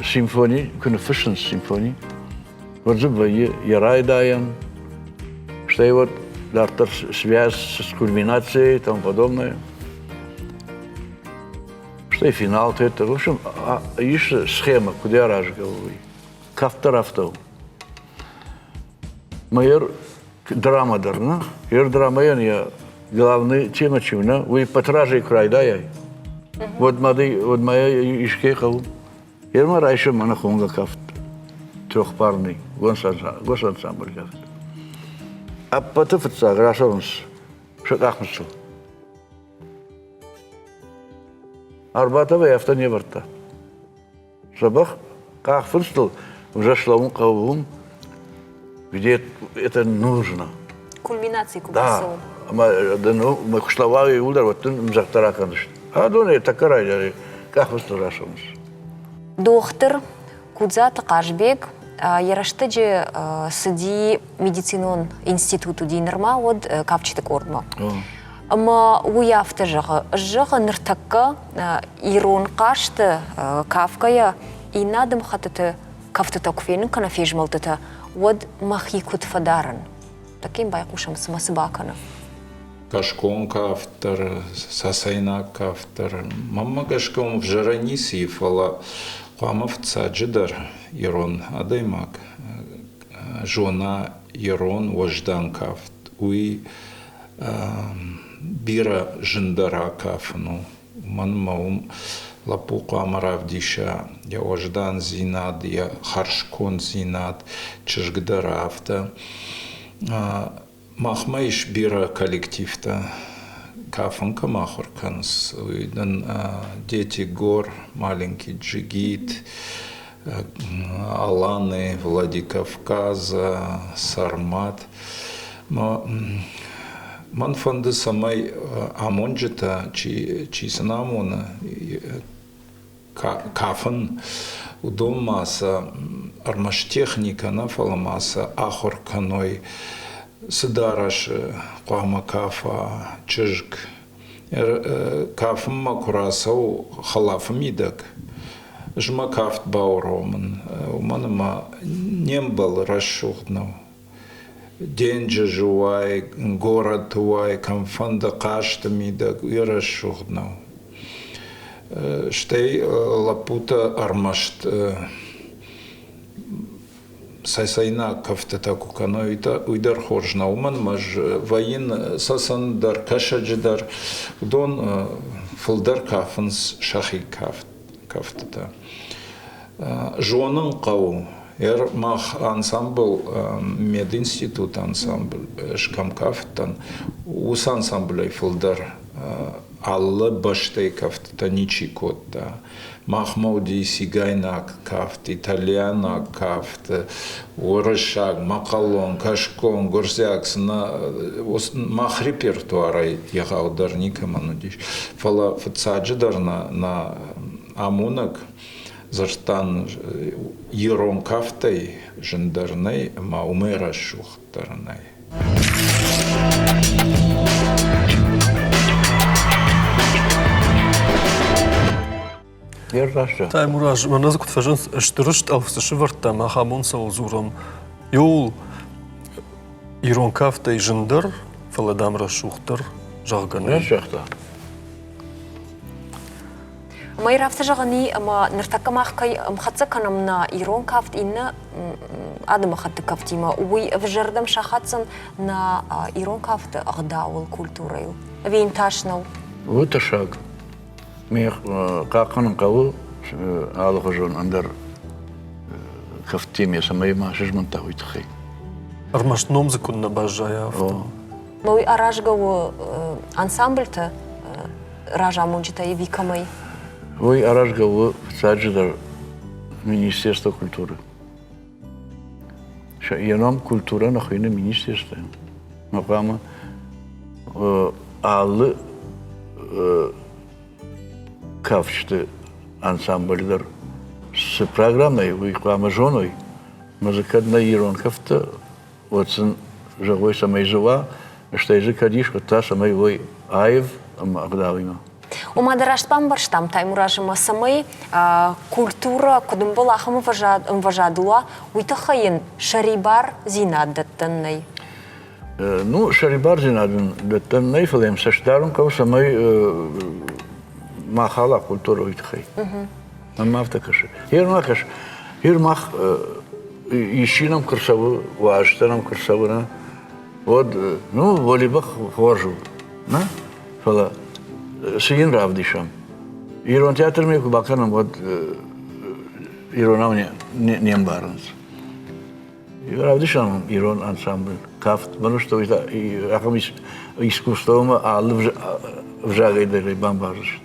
Симфони куы ныффыссынц симфони, уӕд дзы вӕййы йӕ райдайӕн, стӕй уӕд дарддӕр связь с кульминацией и тому подобное. Стӕй финал это. В общем, ис схема, куыд аразгӕ у, уый. Кафт дӕр афтӕ у. Майор драма дӕр, нӕ? Ер драмӕйӕн йӕ главный тема чи у, нӕ? Уый патражӕй куы райдайай, уӕд ма уӕд ма искӕй хъӕуы. Ерма райсом мӕнӕ хонгӕ кафт трехпарный госансамбль кафт. Ӕппӕты фыццаг рацӕуынц сӕ къахмыстыл. Арбатовӕй афтӕ не вӕрдта. Дзӕбӕх къахфындзтыл уже слӕууын хъӕуы уым, где это нужно. Кульминаци куы бацӕуы. Ӕмӕ дын мӕ куы слӕууа иуылдӕр, уӕд дын ӕмдзӕгъдтӕ ракӕндзысты. Адон тӕккӕ райдайы къахфындзтыл рацӕуынц. Дохтыр Кудзаты Хъазбег йӕ рӕстӕджы цыди медицинон институт уыди нырма уӕд кафджыты къордмӕ. Ӕмӕ уый афтӕ зӕгъы, зӕгъы ныртӕккӕ ирон хъазты кафгӕйӕ иннӕ адӕмыхӕттыты кӕфтытӕ куы фенын кӕнӕ фезмӕлдтытӕ, уӕд мӕхи куыд фӕдарын? Таким байхъусӕм, цымӕ цы бакӕны? Кӕсгон кафт дӕр, цӕцӕйнаг кафт дӕр. Мӕнмӕ гӕсгӕ уым ӕвзӕрӕй ницы и, фӕлӕ хъуамӕ фыццаджыдӕр ирон адӕймаг зона ирон уӕздан кафт. Уый бирӕ зындӕр акафын у. Уымӕн ӕмӕ уым лӕппу хъуамӕ равдиса йӕ уӕздандзинад, йӕ хӕрзконддзинад, чызг дӕр афтӕ. Махмӕ ис бирӕ коллективтӕ, кафын кӕм ахуыр кӕнынц, уый дын Дети гор, Маленький джигит, Аланы, Владикавказа, Сармат. Мӕн фӕнды, цӕмӕй амонджытӕ, чи сын амоны, кафын, уыдон ма сӕ ӕрмӕст техникӕ нӕ, фӕлӕ ма сӕ ахуыр кӕной, цы дарӕсы хъуамӕ кафа чызг. Кафынмӕ куы рацӕуы хӕлафы мидӕг, ӕз мӕ кафт бауромын, уымӕн ӕмӕ не мбӕлы рӕсугъд нӕу. Денджызы уай, горӕты уай, кӕмфӕнды хъазты мидӕг, уый рӕсугъд нӕу. Стӕй лӕппутӕ ӕрмӕст цӕцӕйнаг кӕфтытӕ куы кӕной, уый дӕр хорз нӕу. Уымӕн ӕмӕ ӕз вӕййын цӕцӕн дӕр, кӕсӕджы дӕр. Уыдон фылдӕр кафынц сӕхи кӕфтытӕ. Зонын хъӕуы, мах ансамбл, мединституты ансамбль кӕм кафыдтӕн, уыцы ансамблӕй фылдӕр алы бӕстӕйы кӕфтытӕ ничи кодта. Махмӕ уыди цигайнаг кафт, итальянаг кафт, уырыссаг, мӕхъӕлон, кӕсгон, гуырдзиаг цынӕ мах репертуарӕй егъаудӕр никӕмӕн уыдис. Фӕлӕ фыццаджыдӕр нӕ амонӕг дзырдтан ирон кафтӕй зындӕр нӕй ӕмӕ уымӕй рӕсугъддӕр нӕй. Таймураз, мӕнӕ дзы куыд фӕзынц стыр стъӕлф цы сывӕрдтам, ахӕм цӕуыл дзурӕм. Иуыл ирон кафтӕй зындӕр, фӕлӕ дам рӕсугъддӕр, зӕгъгӕ. Нӕ загъта. Ӕмӕ афтӕ зӕгъӕн и, ӕмӕ ныртӕккӕ мах кӕй ӕмхӕццӕ кӕнӕм нӕ ирон кафт иннӕ адӕмыхатты кафтимӕ, уый ӕвзӕрдӕм сахаддзӕн нӕ ирон кафты ӕгъдауыл, культурӕйыл. Ӕви йын тас нӕу? У тӕссаг. Ме хъахъхъӕнын хъӕуы алыхуызон ӕндӕр кӕфттимӕ, цӕмӕй ма сызмӕнта уый тыххӕй. Ӕрмӕст ном дзы куыннӕ баззайа, афтӕ. Уый аразгӕ у ансамбльты разамонджытӕ ӕви кӕмӕй? Уый аразгӕ у фыццаджыдӕр Министерство культуры. Йӕ ном культурӕ нӕ хуыйны министерствойӕн. Мӕ хъуамӕ алы кафджыты ансамбль дӕр цы программӕйы, уый хъуамӕ зоной. Мӕ дзы кӕд нӕ ирон кӕфтӕ, уӕд сын зӕгъой, цӕмӕй дзы уа, стӕй дзы кӕд ис, уӕд та цӕмӕй уой аив ӕмӕ ӕгъдауимӕ. Ома дӕ раст бамбӕрстам, Таймуразы ма цӕмӕй культурӕ куыд ӕмбӕлы, ахӕм ӕмвӕзадыл уа, уый тыххӕй йын сӕрибардзинад дӕттӕн нӕй? Ну, сӕрибардзинад ын дӕттӕн нӕй, фӕлӕ йӕм цӕст дарын хъӕуы, цӕмӕй ма хала культурӕ уый тыххӕй. Мӕнмӕ афтӕ кӕсы. Гъер ма кӕс, гъер мах исчи нӕм куы рцӕуы, уазджытӕ нӕм куы рцӕуы, нӕ, уӕд, ну, волейбол хорз у, нӕ? Фӕлӕ цы йын равдисӕм? Ирон театрмӕ куы бакӕнӕм, уӕд иронау не мбарынц. Равдисӕм ирон ансамбль, кафт, мӕнӕ ахӕм искусствомӕ алы ӕвзагӕй дӕр бамбардзысты.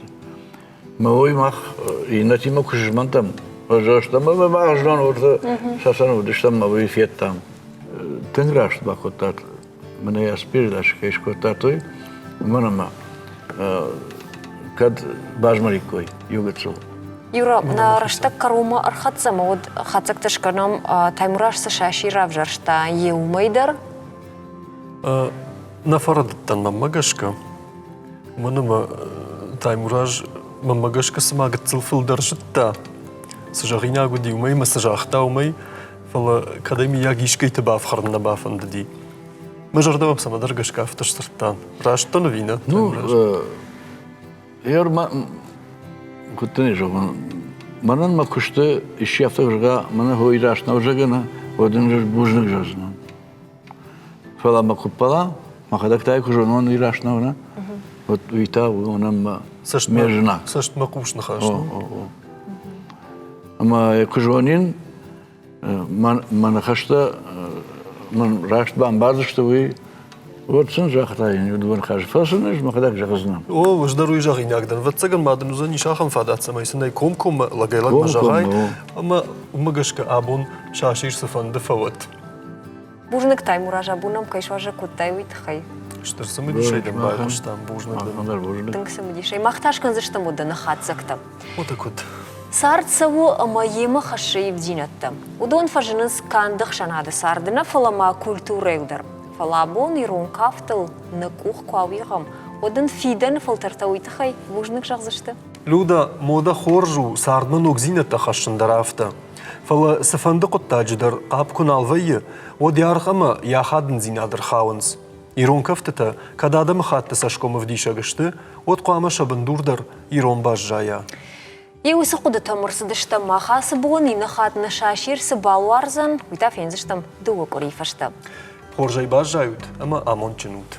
Мӕ уый мах иннӕтимӕ куы сызмӕнтӕм, ӕвзӕрстам ӕмӕ мах знон уырды сӕсӕн уыдыстӕм ӕмӕ уый федтам. Тынг раст бакодтат, мӕнӕ йӕ передача кӕй скодтат, уый, уымӕн ӕмӕ кӕд базмӕликкой иу гыццыл. Юра, нӕ рӕстӕг кӕронмӕ ӕрхӕццӕ ӕмӕ уӕд хатдзӕгтӕ скӕнӕм, Таймураз цы саси равзӕрста, йе уымӕй дӕр? Нӕ фӕрӕдыдтӕн мӕнмӕ гӕсгӕ. Уымӕн ӕмӕ Таймураз мӕнмӕ гӕсгӕ цыма гыццыл фылдӕр зыдта, цы зӕгъинаг уыди, уымӕй ӕмӕ цы загъта, уымӕй, фӕлӕ кӕдӕй мыййаг искӕйты бафхӕрын нӕ бафӕндыди. Мӕ зӕрдӕ мӕм цӕмӕдӕр гӕсгӕ афтӕ сдзырдта. Раст дӕн ӕви нӕ? Ну, куыд дын зӕгъон, мӕнӕн мӕ куысты исчи афтӕ зӕгъа, мӕнӕ хой раст нӕу зӕгъына, уӕд ын бузныг зӕгъдзынӕн. Фӕлӕ мӕ куы ппӕла, мӕхӕдӕг та куы зонон, уый раст нӕу, нӕ? Вот уый та уымӕн ӕмӕ ме знаг. Цӕстмӕхъус ныхас. Ӕмӕ куы зонин, мӕ ныхӕстӕ мын раст бамбардзысты, уый уӕд сын загътаин иу дыууӕ ныхасы. Фӕлӕ сын ӕз мӕхӕдӕг зӕгъдзынӕн. О, ӕз дӕр уый зӕгъинаг дӕн. Ӕвӕццӕгӕн ма дын уыдзӕнис ахӕм фадат, цӕмӕй сын ӕй комкоммӕ лӕгӕй-лӕгмӕ зӕгъай, ӕмӕ уымӕ гӕсгӕ абон сасир цыфӕнды фӕуӕд. Бузныг, Таймураз, абон нӕм кӕй суазӕг кодтай, уый тыххӕй. Стыр цымыдисӕй дын байхъуыстам. Бузныг дын. Тынг цымыдисӕй. Мах та скӕндзыстӕм уыдоны хатдзӕгтӕ. Уӕдӕ куыд? Цард цӕуы ӕмӕ йемӕ хӕссы ивдзинӕдтӕ. Уыдон фӕзынынц канд ӕхсӕнады царды нӕ, фӕлӕ ма культурӕйыл дӕр. Фӕлӕ абон ирон кафтыл нӕ къух куы ауигъӕм, уӕд ын фидӕны фӕлтӕртӕ уый тыххӕй бузныг зӕгъдзысты. Люда, мода хорз у, цардмӕ ногдзинӕдтӕ хӕссын дӕр афтӕ. Фӕлӕ цыфӕнды хъуыддаджы дӕр хъапп куы нал вӕййы, уӕд йӕ аргъ ӕмӕ йӕ ахадындзинад ӕрхауынц. Ирон кӕфтытӕ кӕд адӕмыхатты цӕсгом ӕвдисӕг сты, уӕд хъуамӕ сӕ бындур дӕр ирон баззайа. Йе уыцы хъуыдытӕм ӕрцыдыстӕм мах ацы бон, иннӕ хатт нӕ сасир цы балуардзӕн, уый та фендзыстӕм дыууӕ къуырийы фӕстӕ. Хорзӕй баззайут ӕмӕ амондджын ут!